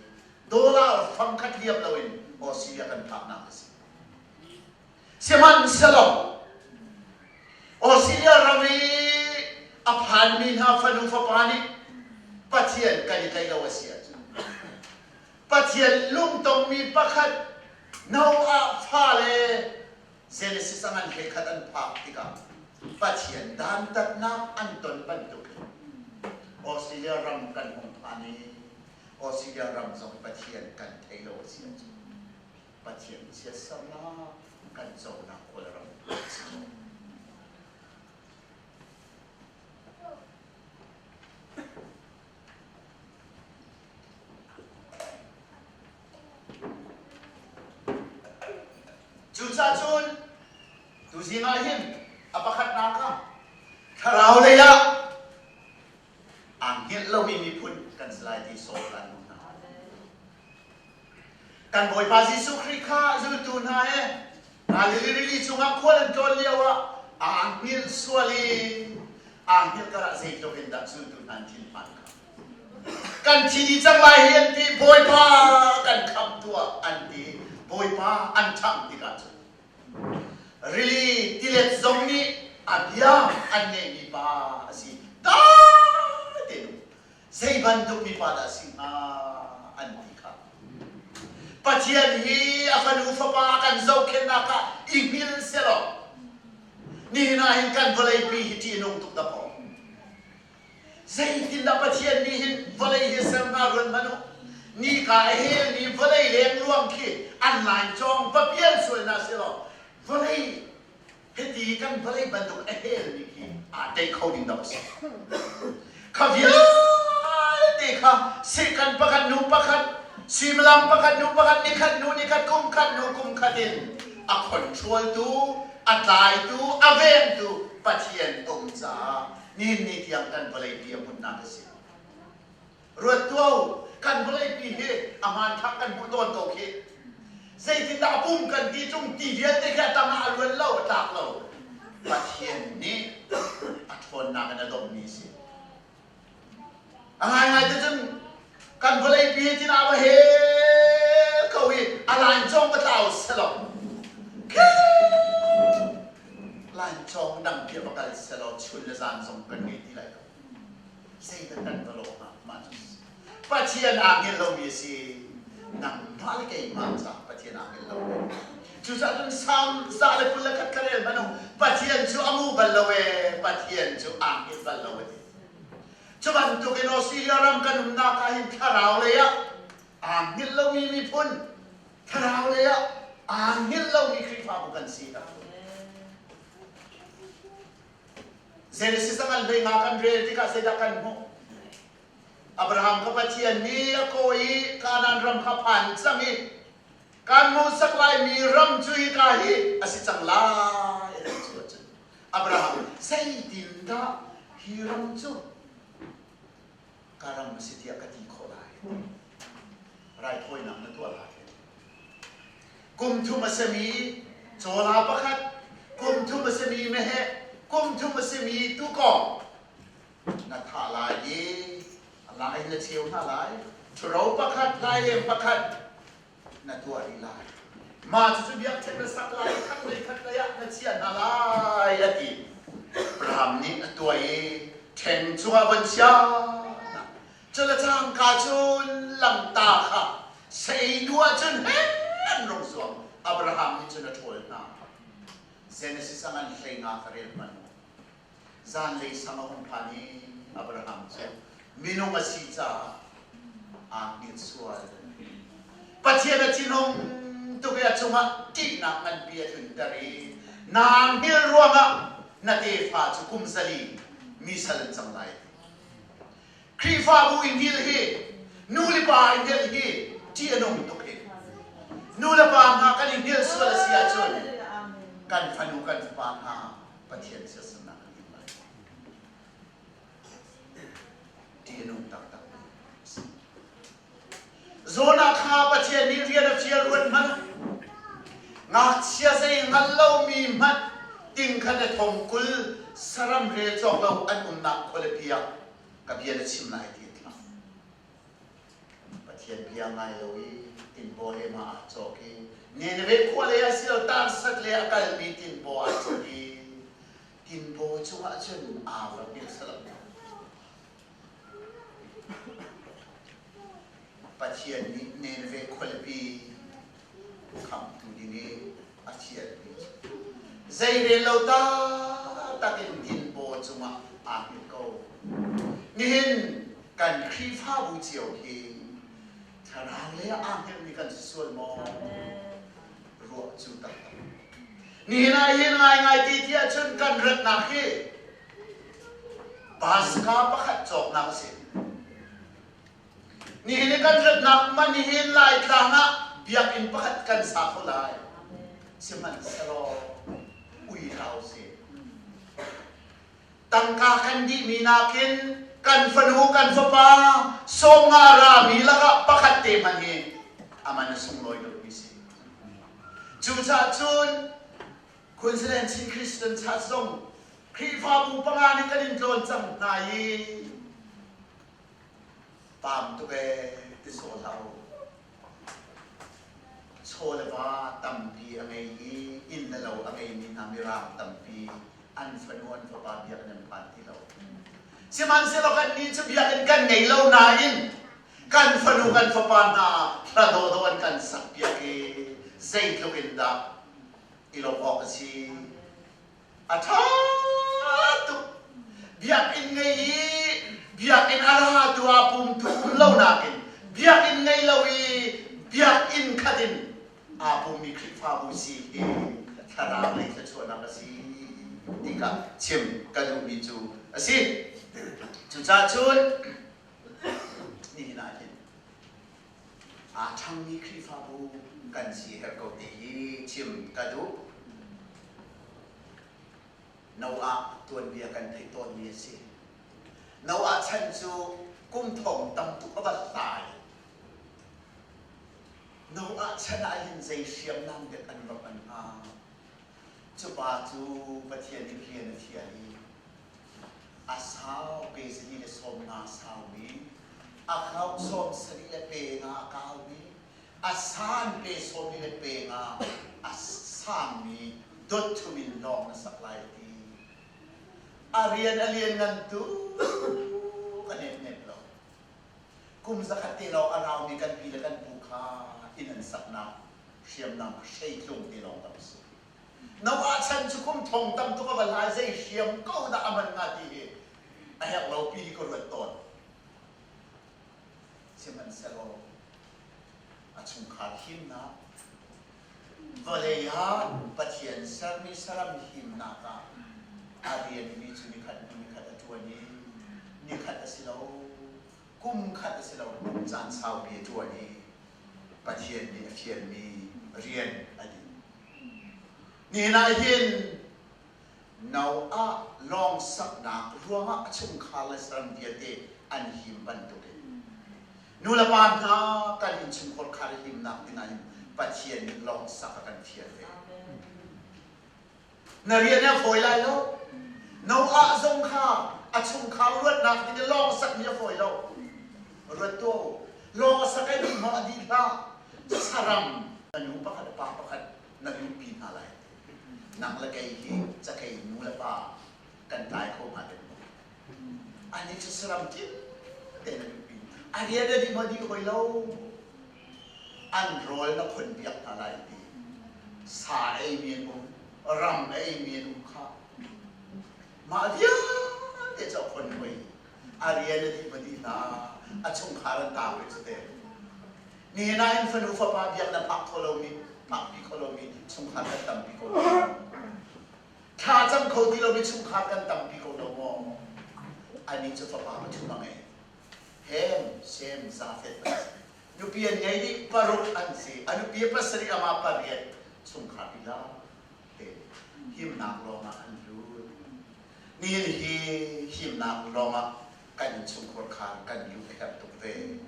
dollar fangkhat liam loin Australia kan phaknak a si. Sihmanhsehlaw Australia ram i a phanmi hna fanu fapa nih Pathian kan i tlaih lo a si ahcun Pathian lungtongmi pakhat Noah fale Genesis a ngan hlei khat an phak tikah Pathian dantatnak an ton bantukin Australia ram kan hung phan i Australia ram zong Pathian kan thei lo a si ahcun Pathian chiatsernak kan conak Kawlram a si ko. Cucaah cun tuzing ah hin a pakhatnak ah thlarau lei ah aa hngilh lomi miphun kan si lai ti sawm kan duh hna. Kan Bawipa Jesuh Khrih kha zultu hna he Galilee rili cungah khual an tlawn lio ah aa hngilh sual i aa hngilh karah zeitluk in dah zultu hna an thinphan kha. Kan thi dih cang lai hi an ti Bawipa kan khamh tuah an ti Bawipa an ṭhangh tikah cun rili tilet zong nih a bia an ngeihmi pa a si dai te nu zei bantuk mi pa dah si hnga an ti kha Pathian hi a fanu fapa kan zohkhenhnak ah i hngil selaw nihin ah hin kan vawleipi hi ṭih a nung tuk dahkaw Zeitindah Pathian nih hin vawlei hi ser hna ruat hmanh u. Nika a helmi vawlei lengluang khi an lancawng va pial sual hna selaw vawlei hiti kan vawlei bantuk a helmi khi aa tei kho ding dah a si. Kha vialte kha sehkan pakhat hnu pakhat, suimilam pakhat hnu pakhat, nikhat hnu nikhat, kum khat hnu kum khat in a control tu, a tlaitu, a vengtu Pathian a um caah nihin ni tiang kan vawleipi a hmunhnak a si. Ruat tuah u, kan vawleipi hi a hmanthlak kan hmuh tawn ko khi. Zeitindah a pum kan ti ṭung ti vialte khi a tangah a luan lo, a tlak lo. Pathian nih a ṭhawnnak in a domhmi a si. A ngaingai te cun kan vawleipi hi tin ah va hel ko i a lancawng va tlau selaw lancawng dang bia va kal selaw chun le zan zong kan ngei ti lai lo. Zeidah kan va lawh hnga mah cu Pathian aa hngilh lomi a si. Nangmah le keimah caah Pathian aa hngilh lomi. Cucaah cun Salm 121 ka rel hmanh u Pathian cu a ngu bal lo ee Pathian cu aa hngilh bal lo a ti. Cu bantukin Australia ram kan umnak ah hin thlarau lei ah aa hngilh lomi miphun, thlarau lei ah aa hngilh lomi Khrihfabu kan si. Genesis a ngan hlei nga kan rel tikah zeidah kan hmuh? Abraham kha Pathian nih a kaw i Kanaan ram kha phan cang i kan hmuhsak laimi ram cu hika hi a si cang lai a ti cu ahcun Abraham zeitindah hi ram cu ka ram a si tiah ka ti khawh lai? Raithawinak na tuah lai. Kum thum a simi cawla pakhat, kum thum a simi meheh, kum thum a simi tuukawng na thah lai i a lai na cheu hna lai. Ṭhuro pakhat, laileng pakhat, na tuah rih lai. Mah cucu biakṭheng na sak lai i khatlei khatlei ah na chiah hna lai a ti. Abraham nih a tuah i ṭheng cungah von chia hna. Cule cangka cun lamta kha sei duh ahcun hen an rung zuang. Abraham nih cun a ṭhawl hna. Genesis a ngan 15 ka rel hmanh. Zanlei sang a hung phan i Abraham cu minung a si caah aa hngilh sual. Pathian a thinhung tuk i a cungah ṭihnak nganpi a tlunter i naa hngilh ruangah na tefa cu kum 400 mi sal an cang lai. Khrihfabu i hngilh hi nu le pa i hngilh hi ṭih a nung tuk hi. Nu le pa hna kan i hngilh sual a si ahcun kan fanu kan fapa hna Pathian siasernak kan hmu lai. Ṭih a nung taktak mi a si. Jonah kha Pathian nih rian a fial ruat hmanh ngakchia zei hngal lomi hmanh ting khat le thong 20 saram rel cawk lo an umnak khualipi ah ka bia na chim lai ti a thlah. Pathian. Pathian bia ngai lo i tinbaw he mah aa cawk i Nineveh khua lei ah si lo Tarsat lei a kalmi tinbaw aa cit i tinbaw cungah cun aa va hngilh salam. Pathian nih Nineveh khualipi khamhtu ding i a fialmi cu zeirel lo taktak in tinbaw cungah aa hngilh ko. Nihin kan Khrihfabu cio hi thlarau lei ah aa hngilhmi kan si sual maw? Ruah cu taktak. Nihin ah hin ngaingai ti ti ahcun kan ratnak hi Baska pakhat cawknak a si. Nihin i kan ratnak man hin Laitlang ah biakinn pakhat kan sa kho lai. Sihmanhsehlaw ui hlah usih. Tangka kan dihmi nakin kan fanu kan fapa sawmnga rami lakah pakhat te hmanh hi a man a sunglawi deuhmi si. Cucaah cun Queensland Chin Christian Church zong Khrihfabu panga nih kan in tlawn cang hna i paam tuk ee ti sawh hlah u. Chaw le va tampi a ngei i inn le lo a ngeimi hna mirang tampi an fanu an fapa biakinn an phan ti lo. Sihmanhsehlaw kannih cu biakinn kan ngei lo nain kan fanu kan fapa hna hla dawhdawh an kan sakpiak i zeitluk in dah i lawmh awk a si. A ṭha tuk. Biakinn ngei i biakinn a ratu ah pumtu um lo nakin biakinn ngei lo i biakinn khat in aa pummi Khrihfabu si hi thlarau lei thluachuahnak a si ti kha chim ka duhmi cu a si. Cucaah cun nihin ah hin aa ṭhangmi Khrihfabu kan si herh ko ti hi chim ka duh. Noah tuanbia kan theih tawnmi a si. Noah chan cu kum thong tam tuk a va hlai. Noah chan ah hin zei hriamnam dek an va hman hnga? Cu pa cu Pathian nih rian a fial i a sau pe zali le 50 saumi, a kau 70 le pe nga a kaumi, a san pe 40 le pe nga a sangmi dot thum in lawng na sak lai ti. A rian a lianngan tuk a nepnep lo. Kum zakhat te lawng a raumi kan pi le kan pu kha inn an saknak hriamnam hreitlung te lawng tam si. Noah chan cu kum thong tam tuk a va lai zei hriam ko dah a man hnga ti hi a herh lo pi hi ka ruat tawn. Sihmanhsehlaw a chungkhar himnak vawlei ah Pathian sermi saram himnak ah a rianmi cu nikhat hnu nikhat a ṭuan i nikhat a si lo kum khat a si lo kum caan saupi a ṭuan i Pathian nih a fialmi rian a dih. Nihin ah hin Noah lawng saknak ruangah a chungkhar le saram vialte an him bantukin nulepa hna kan innchungkhar khar himnak dingah hin Pathian nih lawng sak a kan fial ve. Na rian a fawi lai lo. Noah zong kha a chungkhar luatnak ding i lawng sakmi a fawi lo. Ruat tuah u. Lawng a sak i dih hmang a dih hlah. Saram na nu pakhat pa pakhat na luhpi hna lai. Nang le kei hi cakei nu le pa kan tlai kho hnga dek maw? Anih cu saram kim te na luhpi. A rian a dih maw dih hoi lo. An rawl na khon piak hna lai ti. Sa eimi an um, ram eimi an um kha. Mah vialte cu a khon hoi. A rian a dih ma dih hna, a chungkhar an tang rih cu te. Nihin ah hin fanu fapa biak na phak kho lomi, phakpi kho lomi chungkhar kan tampi ko lo. Thla cam kho ti lomi chungkhar kan tampi ko lo maw? Anih cu fapa pathum a ngei. Hem, Sem, Jafeth an si. Nupi an ngei dih paruk an si. A nupi pasarih amah pariat chungkhar lila te himnak lawngah an lut. Nihin hi himnak lawngah kan innchungkhar khan kan luh a herh tuk ve.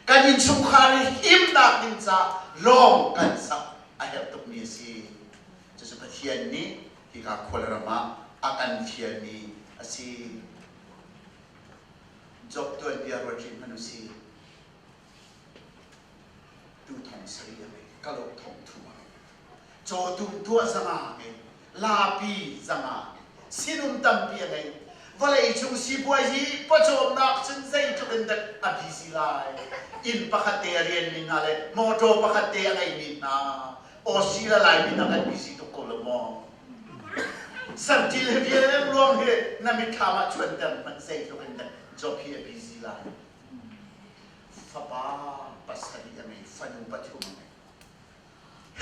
Kan innchungkhar hi himnak ding ca lawng kan sak a herh tukmi a si. Cucu Pathian nih hika khualram ah a kan fialmi a si. Job tuanbia ruat rih hmanh u sih. sarih a ngei, kalauk thong thum a ngei. Cawtum tuah zanga a ngei, laapi zanga a ngei, sinum tampi a ngei. Vawlei cung sipuazi pawcawmnak cun zeitluk in dah a busy lai. Inn pakhat te a rianmi hna le motor pakhat te a ngeimi hna Australia Laimi hna kan busy tuk ko lo maw? Sartil he vial ruang hi na mitthlam ah cuanter hmanh zeitluk in dah job hi a busy lai. Fapa pasarih a ngei, fanu pathum a ngei.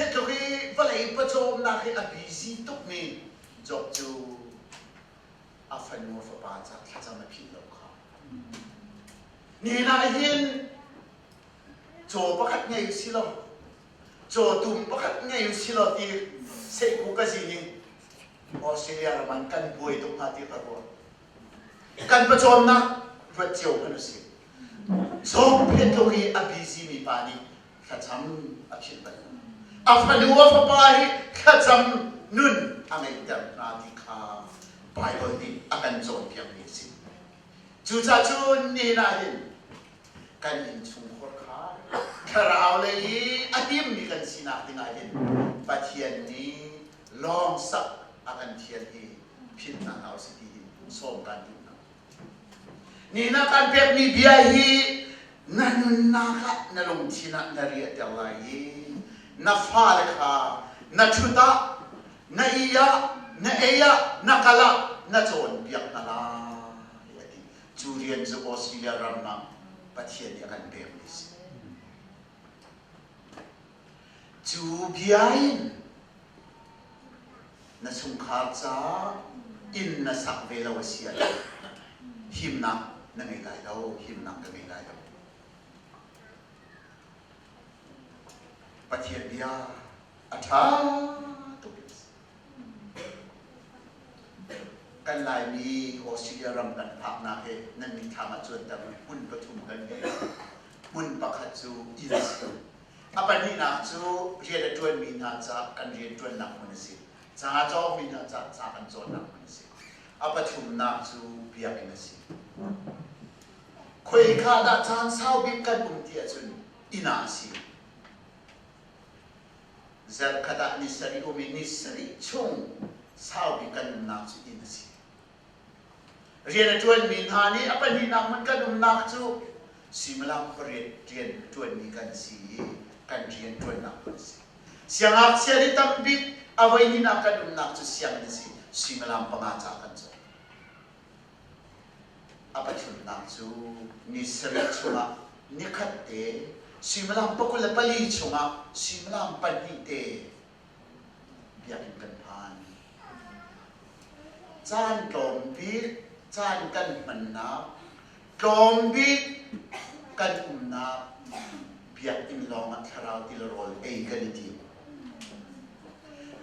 Hi tluk i vawlei pawcawmnak hi a busy tukmi Job cu a fanu a fapa ca thlacam a philh lo kha. Nihin ah hin caw pakhat ngei u si law, cawtum pakhat ngei u si law ti sehku ka zin in Australia ram an kan buai tuk hnga ti ka ruah. Kan pawcawmnak ruat cio hmanh u si. Job hi tluk i a busy mi pa nih thlacam a philh bal lo. A fanu a fapa hi thlacam nun a ngeihter hna ti kha Baibal nih a kan cawnpiakmi a si. Cucaah cun nihin ah hin kan innchungkhar kha thlarau lei i a himmi kan sinak dingah hin Pathian nih lawng sak a kan thial hi philh hna hlah usih ti hin sawm kan duh hna. Nihin ah kan pekmi bia hi na nunnak ah na lungthin ah na riahter lai i na fale kha na ṭhut ah, na ih ah, na ei ah, na kal ah na cawnpiak hna lai a ti. Cu rian cu Australia ram ah Pathian nih a kan pekmi a si. Cu bia in na chungkhar caah inn na sak ve lo a si ahcun himnak na ngei lai lo, himnak ka ngei lai lo. Pathian bia a ṭha tuk. Kan Laimi Australia ram kan phaknak hi nan mitthlam ah cuanter hmun pathum kan ngei. Hmun pakhat cu inn a si. A pahnihnak cu rian a ṭuanmi hna caah kan rianṭuannak hmun a si. Ca a cawngmi hna caah ca kan cawnnak hmun a si. A pathumnak cu biakinn a si. Khoika dah caan sau bik kan um ti ahcun inn ah a si. Zarhkhat ah ni sarih um i ni sarih chung sau bik kan umnak cu inn a si. Rian a ṭuanmi hna nih a pahnihnak hmun kan umnak cu suimilam pariat rian a ṭuanmi kan si i kan rian ṭuannak hmun a si. Siangngakchia nih tambik a voihnihnak kan umnak cu sianginn a si, suimilam panga ca kan cawn. A pathumnak cu ni sarih chungah nikhat te, suimilam 24 chungah suimilam pahnih te biakinn kan phan. Caan tlawm bik caan kan hmannak, tlawm bik kan umnak biakinn lawngah thlarau ti le rawl ei kan i tim.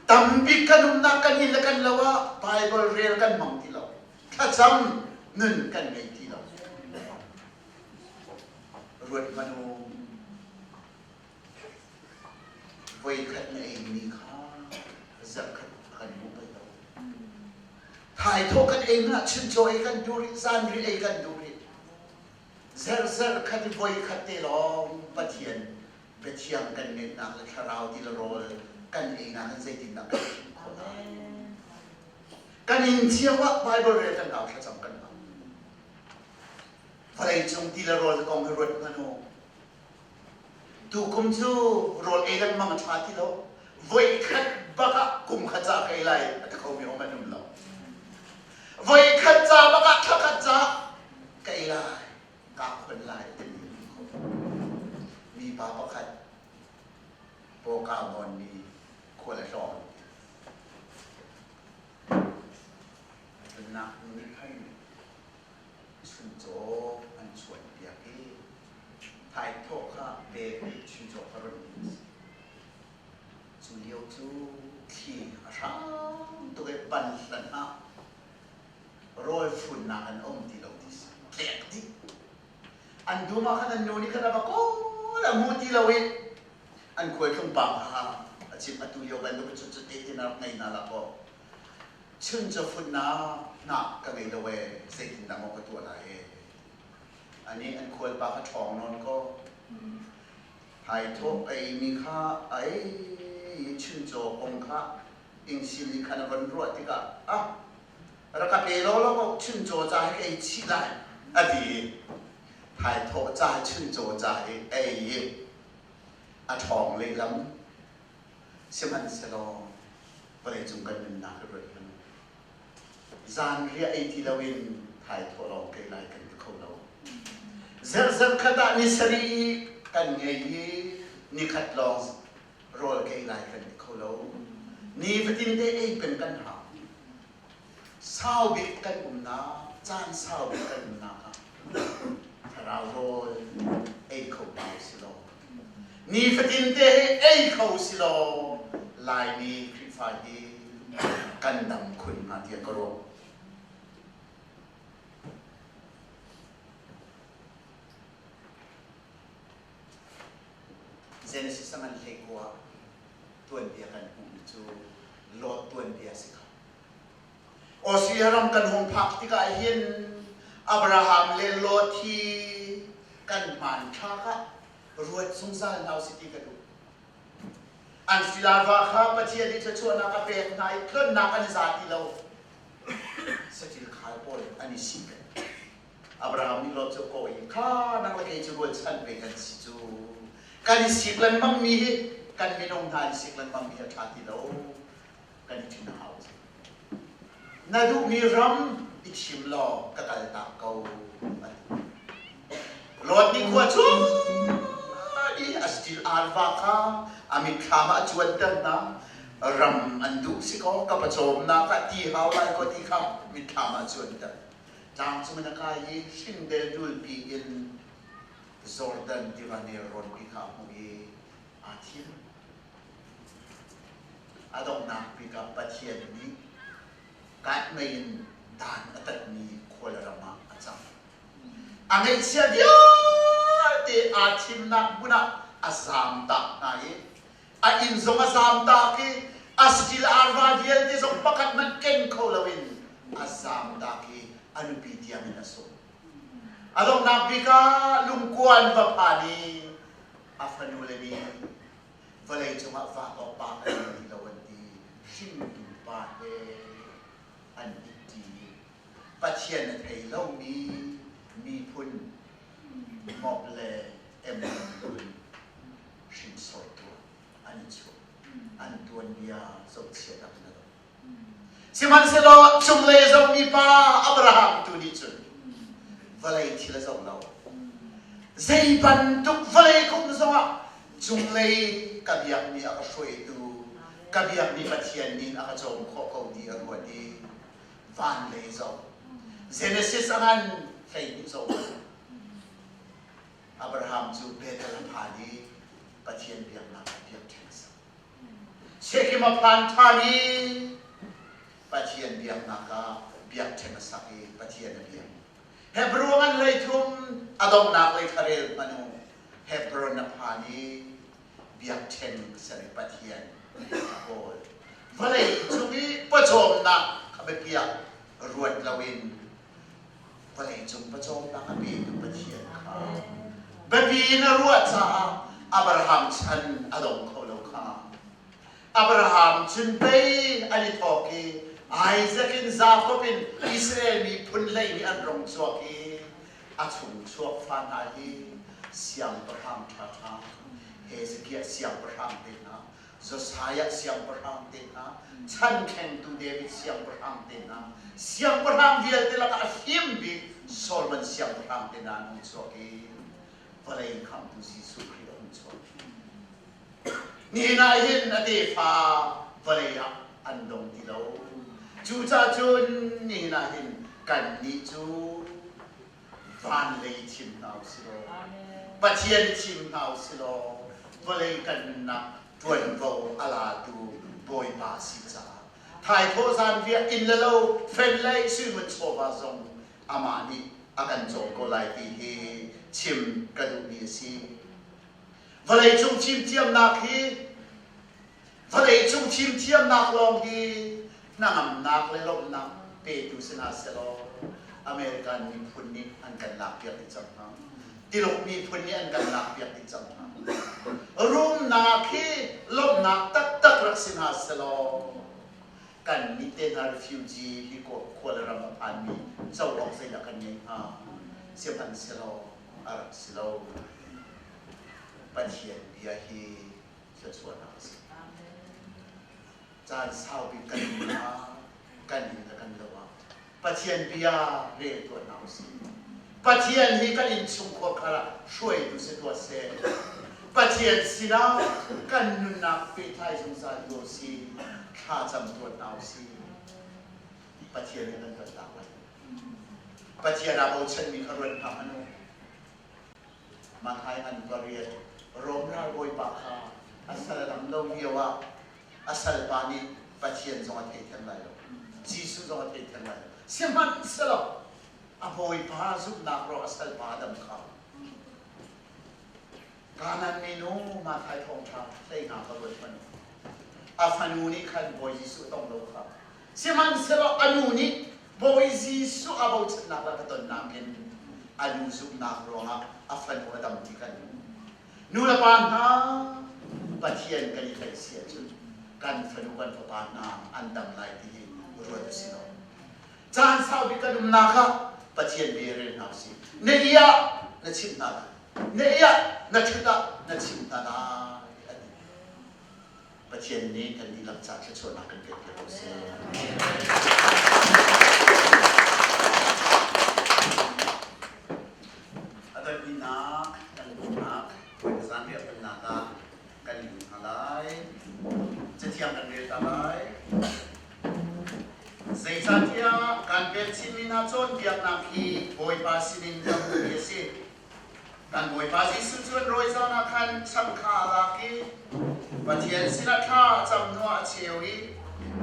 Tam bik kan umnak kan inn le kan lo ah Bible rel kan hmang ti lo. Thlacam nun kan ngei ti lo. Ruat hmanh u. Voikhat na eimi kha zarhkhat kan hmu bal lo. Thaithawh kan ei hmanh ah chuncaw ei kan duh rih, zanriah ei kan duh rih. Zerzer khat i voikhat te lawng Pathian biathiang kan ngeihnak le thlarau ti le rawl kan einak in zeitindah kan chim khawh lai? Kan inn cio ah Bible rel kan hau, thlacam kan hau. Vawlei cung ti le rawl kong hi ruat hmanh u. Tukum cu rawl ei lengmang a ṭha ti lo. Voikhat bak ah kum khat ca ka ei lai a ti khomi um an um lo. Voikhat ca bak ah thla khat ca ka ei lai, kaa khon lai a timi um kho. Mipa pakhat pawkau nawnmi khual a tlawng. Cunnak nu nih khan chuncaw an chuanpiak i thaithawh kha pek i chuncaw kha ron ding a si. Cu lio cu thli a hrang tuk i banhlan ah rawl funnak an um ti lo ti si. Tlek dih. An dum ah khan an nu nih khan a va kawl a hmu ti lo i an khualtlung pa kha a chim atu lio bantuk cu cu te tin a rak ngei hna la kaw Chuncaw futnak hnah ka ngei lo ee, zeitindah maw ka tuah lai ee. Anih an khualpa kha ṭhawng nawn kaw. Thaithawh a eimi kha a ei i chuncaw kong kha ingsin nih khan a von ruah tikah ah rak ka pe lawlaw ko chuncaw ca hi ka ei chih lai a ti i thaithawh ca chuncaw ca hi a ei i a ṭhawng lehlam. Sihmanhsehlaw vawleicung kan nunnak hi ruat hmanh u. Zanriah ei ti loin thaithawh lawng ka ei lai kan ti kho lo. Zerhzarh khat ah ni sarih kan ngei i nikhat lawng rawl ka ei lai kan ti kho lo. Nifatin te ei peng kan hau. Sau bik kan umnak, caan sau bik kan umnak ah thlarau rawl ei kho pa si law nifatin te hi ei kho si law Laimi Khrihfa hi kan dam khun hnga tiah ka ruah. Genesis a ngan hlei kua tuanbia kan hmuhmi cu Lot tuanbia si kho. Austria ram kan hung phak tikah hin Abraham le Lot hi kan hmanthlak ah ruat zungzal hna usih ti ka duh. An filava kha Pathian nih thluachuahnak a pek hna i tlonnak an i za ti lo. Saṭil khal pawl an i sik. Abraham nih Lot cu a kawh i kha nang le kei cu rualchan pei kan si cu. Kan i sik lengmangmi hi kan minung hna i sik lengmangmi hi a ṭha ti lo. Kan i ṭhin a hau. Na duhmi ram i thim law ka kaltak ko. Lot nih khua cu i a stil arva kha a mitthlam ah a cuanter hna. Ram an duh si kaw ka pawcawmnak ah ti hau lai kaw ti kha mitthlam ah a cuanter. Tlang cung in a kai i hringdel dulpi in Jordan tiva nelrawn pi kha a hmuh i aa thim. A donghnak bik ah Pathian nih kaitmei in dan a tatmi khua le ram ah a cang. A ngeihchiah vialte aa thimnak hmun ah a zaamtak hna i a inn zong a zaamtak i a saṭil arva vialte zong pakhat hmanh ken kho loin a zaamtak i a nupi tiangin a sung. A donghnak bik ah lungkua an va phan i a fanule nih vawlei cungah vak awk pa kan ngei ti lo an ti. Hringtu pa he an itti. Pathian a thei lomi miphun Moab le Ammon miphun hringsortu an i chuah. An tuanbia zohchia tak in a lo. Sihmanhsehlaw cunglei a zohmi pa Abraham tu nih cun vawlei thil a zoh lo. Zei bantuk vawlei kum zongah cunglei ka biakmi a ka hruaitu, ka biakmi Pathian nih a ka cawm khawh ko ti a ruat i van lei zoh. Genesis a ngan 12 zoh. Abraham cu Bethel a phan i Pathian biaknak ah biakṭheng a sak. Shechem a phan ṭhan i Pathian biaknak ah biakṭheng a sak i Pathian a biak. Hebrew an hleithum a donghnak lei kha rel hmanh u. Hebron a phan i biakṭheng ser i Pathian a kawl. Vawlei cung i pawcawmnak kha biapi ah ruat loin vawleicung pawcawmnak a petu Pathian kha biapi in a ruah caah Abraham chan a dong kho lo kha. Abraham cun pei an i thawk i Isaac in Jakob in Israel miphun hlei nih an rung chuak i a chung chuak fa hna hi siangpahrang ṭhaṭha Hezekiah siangpahrang te hna Josiah siangpahrang te hna, chankhengtu David siangpahrang te hna, siangpahrang vialte lakah a fim bik Solomon siangpahrang te hna an hung chuak i vawlei khamhtu Jesuh Khrih a hung chuak. Nihin ah hin a tefa vawlei ah an dong ti lo. Cucaah cun nihin ah hin kannih cu van lei thim hna usih law Pathian thim hna usih law vawlei kan nunnak ṭuanvo a latu Bawipa si caah thaithawh zanriah inn le lo fen le suimun chawva zong amah nih a kan cawm ko lai ti hi chim ka duhmi a si. Vawleicung fimthiamnak hi Vawleicung fimthiamnak lawng hi hnangamnak le lawmhnak petu si hna sehlaw American miphun nih an kan lakpiak dih cang hna. Tiluk miphun nih an kan lakpiak dih cang hna. Rumnak hi lawmhnak taktak rak si hna selaw kan nih te hna refugee hi khua le ram a phanmi co awk zeidah kan ngei hnga? Sihmanhsehlaw a rak si lo. Pathian bia hi thluachuahnak a si. Caan saupi kan nun ah kan inn le kan lo ah Pathian bia rel tuah hna usih. Pathian hi kan innchungkhar khar ah hruaitu si tuah seh. Pathian sinah kan nunnak pehtlai zungzal tuah usih. Thlacam tuah hna usih. Pathian nih kan kaltak lai. Pathian aa bochanmi kha ruat hna hmanh u. Matthai an pariat Rom ralbawipa kha a sal a dam lo lio ah a salpa nih Pathian zong a thei theng lai lo Jesuh zong a thei theng lai lo sihmanhsehlaw a bawipa zumhnak ruang a salpa a dam kha Kanan minu Matthai thawngṭha 15 ka ruat hmanh a fanu nih khan Bawi Jesuh tong lo kha sihmanhsehlaw a nu nih Bawi Jesuh a bochannak le ka tonnak in a nu zumhnak ruangah a fanu a dam ti kan Nu le pa hna Pathian kan i tlaih si ahcun kan fanu kan fapa hna an dam lai ti hi ruat u si law caan saupi kan umnak ah Pathian bia rel hna usih. Na ia na chimh hna lai. Na ia na ṭhut ah na chimh hna lai a ti. Pathian nih kan dihlak ca thluachuahnak kan pek piak ko seh. A donhnak kan bawmhnak zanriah tonnak ah kan lut hna lai. Cathiang kan rel ta lai. Zeicahtiah kan pek chinmi hna cawnpiaknak hi Bawipa sinin kan hmuhmi a si. Kan Bawipa Jesuh cu an rawi zan ah khan chang kha a lak i Pathian sinah thla a cam hnuah a cheu i,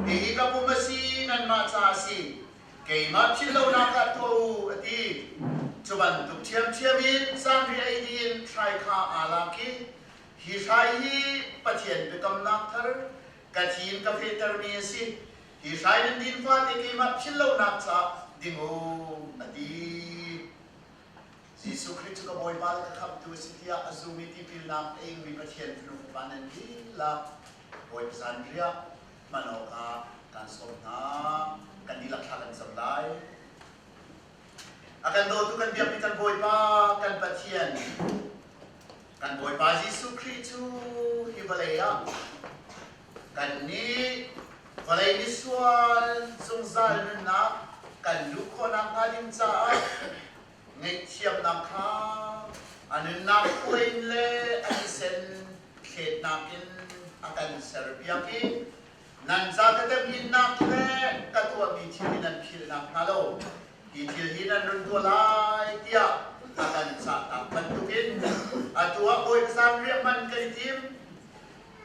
Hihi ka pum a si, nanmah ca a si, keimah philh lonak ah tuah u, a ti. Cu bantuk ṭhiamṭhiam in zanriah ei dih in hrai kha aa lak i, Hi hrai hi Pathian biakamnak thar, ka thi in ka fehtermi a si. Hi hrai nan din fate keimah philh lonak caah ding u, a ti. Jesuh Khrih cu ka Bawipa le ka Khamhtu a si tiah a zum i tipilnak a ingmi Pathian fanu fapa nan dihlak Bawipa zanriah hman awkah kaan sawm hna. Kan dihlak thla kan cam lai. A kan dawtu kan biakmi kan Bawipa, kan Pathian, kan Bawipa Jesuh Khrih cu hi vawlei ah kannih vawlei misual zungzal nunnak kan luh khawhnak hnga ding caah ngaihthiamnak kha a nunnak hruai in le a thisen thletnak in a kan serpiak i nan ca ka temhinnak le ka tuahmi thil hi nan philhnak hnga lo hi thil hi nan run tuah lai tiah a kan cahtak bantukin atu ah Bawipa zanriah hman kan i tim.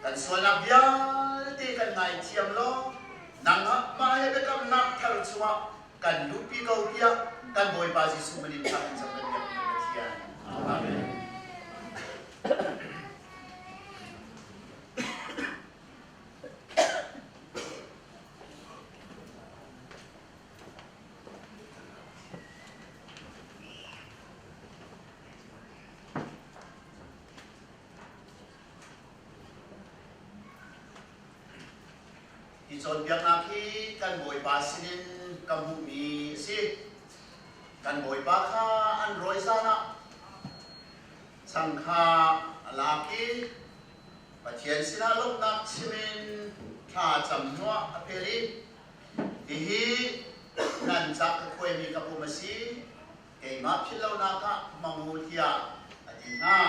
Kan sualnak vialte kan ngaithiam law nang ah mah he biakamnak thar chungah kan luhpi ko tiah kan Bawipa Jesuh min in thla kan cam kan biak Pathian. Amen. Hi cawnpiaknak hi kan Bawipa sinin ka hmuhmi a si. Kan Bawipa kha an rawi zan ah chang kha a lak i Pathian sinah lawmhnak chim in thla a cam hnuah a pel i, Hihi nan ca ka khuaimi ka pum a si, keimah philh lonak ah hmang u tiah a ti hna.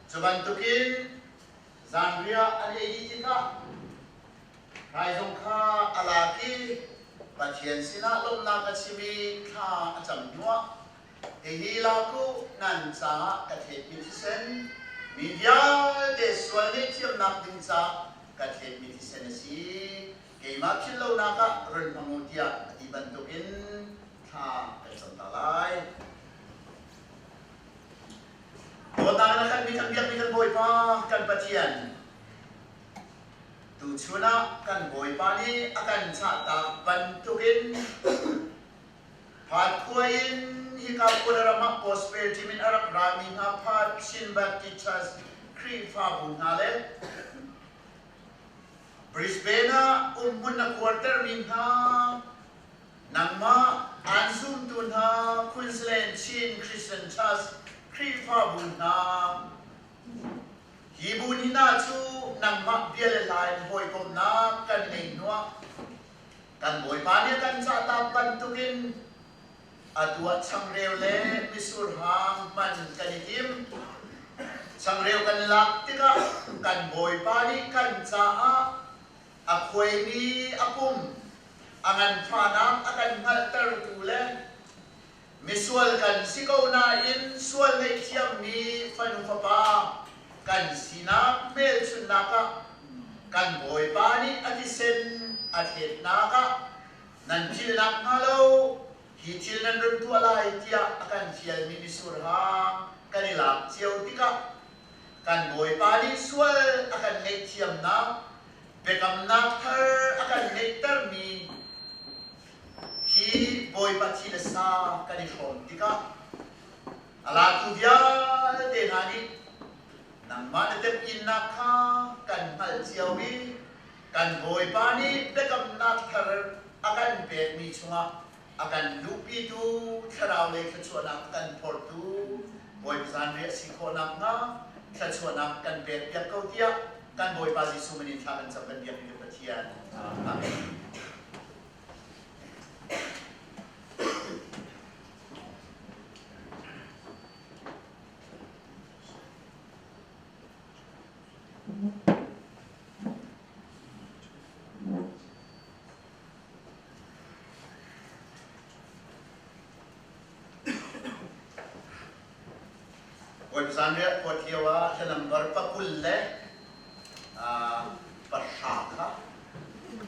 Cu bantukin zanriah an ei dih tikah hrai zong kha a lak i Pathian sinah lawmhnak a chim i thla a cam hnuah hihi lak u nan caah ka thletmi thisen mi vialte sual ngaihthiamnak ding caah ka thletmi thisen a si keimah philh lonak ah run hmang u tiah a ti bantukin thla kan cam ta lai. Dawtnak in a khatmi kan biakmi kan Bawipa, kan Pathian, tuchun ah kan Bawipa nih a kan chahtak bantukin phat khuai in hika Kawlram ah gospel team in a rak rami hna Phat Chin Baptist Church Khrihfabu hna le Brisbane ah umhmun na khuartermi hna nangmah aan zumtu hna Queensland Chin Christian Church Khrihfabu hna hi bu ni hna cu nangmah bia le hla in hawikomhnak kan ngei hnuah kan Bawipa nih a kan cahtak bantukin atu ah changreu le mitsur hang hman kan i tim. Changreu kan lak tikah kan Bawipa nih kan caah a khuaimi a pum a nganfahnak a kan hngalhtertu le misual kan si ko nain sual ngaihthiammi fanu fapa kan sinak hmelchunhnak ah kan Bawipa nih a thisen a thletnak ah nan philh nakhnga lo hi thil nan run tuah lai tiah a kan fialmi mitsur hang kan i lak cio tikah kan Bawipa nih sual a kan ngaihthiamnak biakamnak thar a kan ngeihtermi hi Bawipa thi le sa kan i hrawm tikah a latu vialte hna nih nangmah na temhinnak kha kan hngalh cio i kan Bawipa nih biakamnak thar a kan pekmi chungah a kan luhpitu thlarau lei thluachuahnak a kan phortu Bawipa zanriah si khawh nakhnga thluachuahnak kan pekpiak ko tiah kan Bawipa Jesuh min in thla kan cam kan biak kan Pathian. Amen. Bawipa zanriah kuat lio ah hla nambar pakul le pahra kha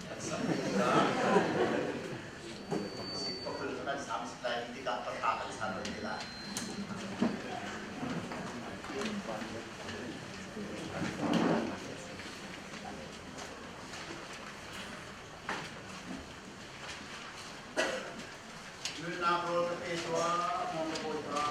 kan sak tikah pakul kha kan sam lai tikah pahra kan sam te lai. Nunnak rawl ka pe tuah, maw ka Bawipa.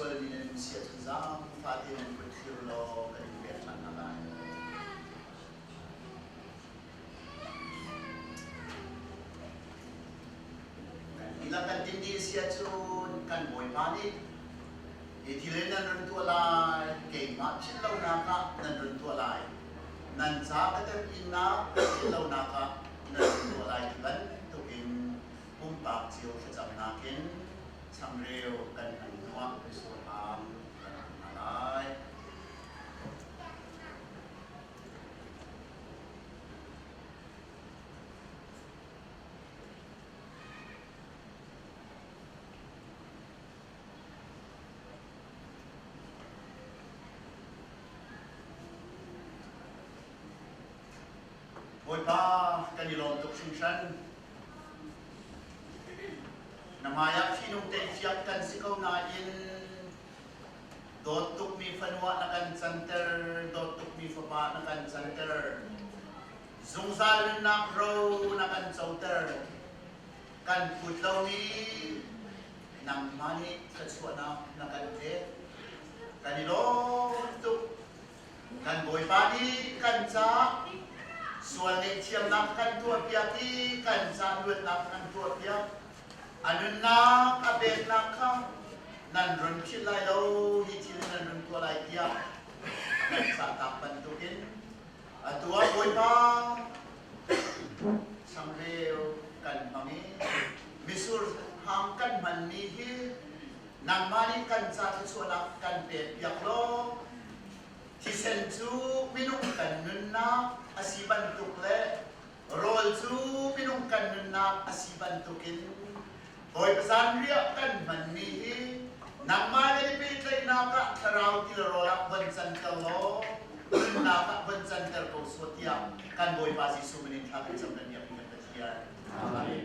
sualmi nan um si ahcun zaangfah tein nan kut thlir law kan in pek ṭhan hna lai. Kan dihlak kan din dih si ahcun kan Bawipa nih hi thil hi nan run tuah lai, keimah philh lonak ah nan run tuah lai, nan ca ka temhinnak philh lonak ah nan run tuah lai ti bantukin pumpak cio thlacamnak in changreu kan hman hnuah mitsur-hang kan hman hna lai. Bawipa kan i lawm tuk hringhran. Na hmaiah fihnung te fiak kan si ko nain dawt tukmi fanu ah na kan canter, dawt tukmi fapa na kan canter. Zungzal nunnak ro na kan coter. Kan phut lomi nangmah nih thluachuahnak na kan pek. Kan i lawm tuk. Kan Bawipa nih kan ca sual ngaihthiamnak kan tuahpiak i kan ca luatnak kan tuahpiak. A nunnak a peknak kha nan run philh lai lo, hi thil nan run tuah lai tiah a kan cahtak bantukin atu ah Bawipa changreu kan hmang i mitsur hang kan hmanmi hi nangmah nih kan ca thluachuahnak kan pekpiak law thisen cu minung kan nunnak a si bantuk le rawl cu minung kan nunnak a si bantukin Bawipa zanriah kan hmanmi hi nangmah kan i pehtlaihnak ah thlarau tilrawl ah von canter law nunnak ah von canter ko sawh tiah kan Bawipa Jesuh min in thla kan cam kan biakmi kan Pathian. Amen.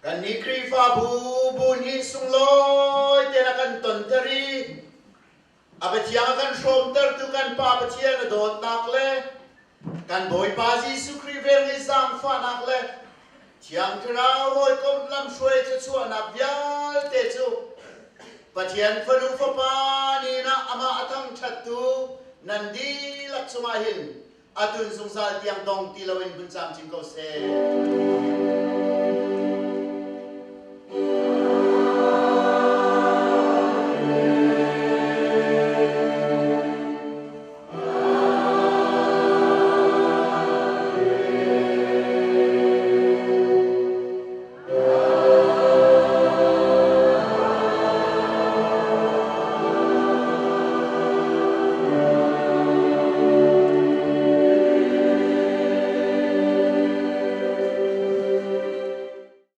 Kannih Khrihfabu bu nih sunglawi tein a kan tonter i a Pathian a kan hrawmtertu kan Pa Pathian a dawtnak le kan Bawipa Jesuh Khrih vel i zaangfahnak le Thiang Thlarau hawikom lamhruai thluachuahnak vialte cu. Pathian fanu fapa nin ah amah a thangṭhattu nan dihlak cungah hin atun zungzal tiang dong ti loin hun camcin ko seh.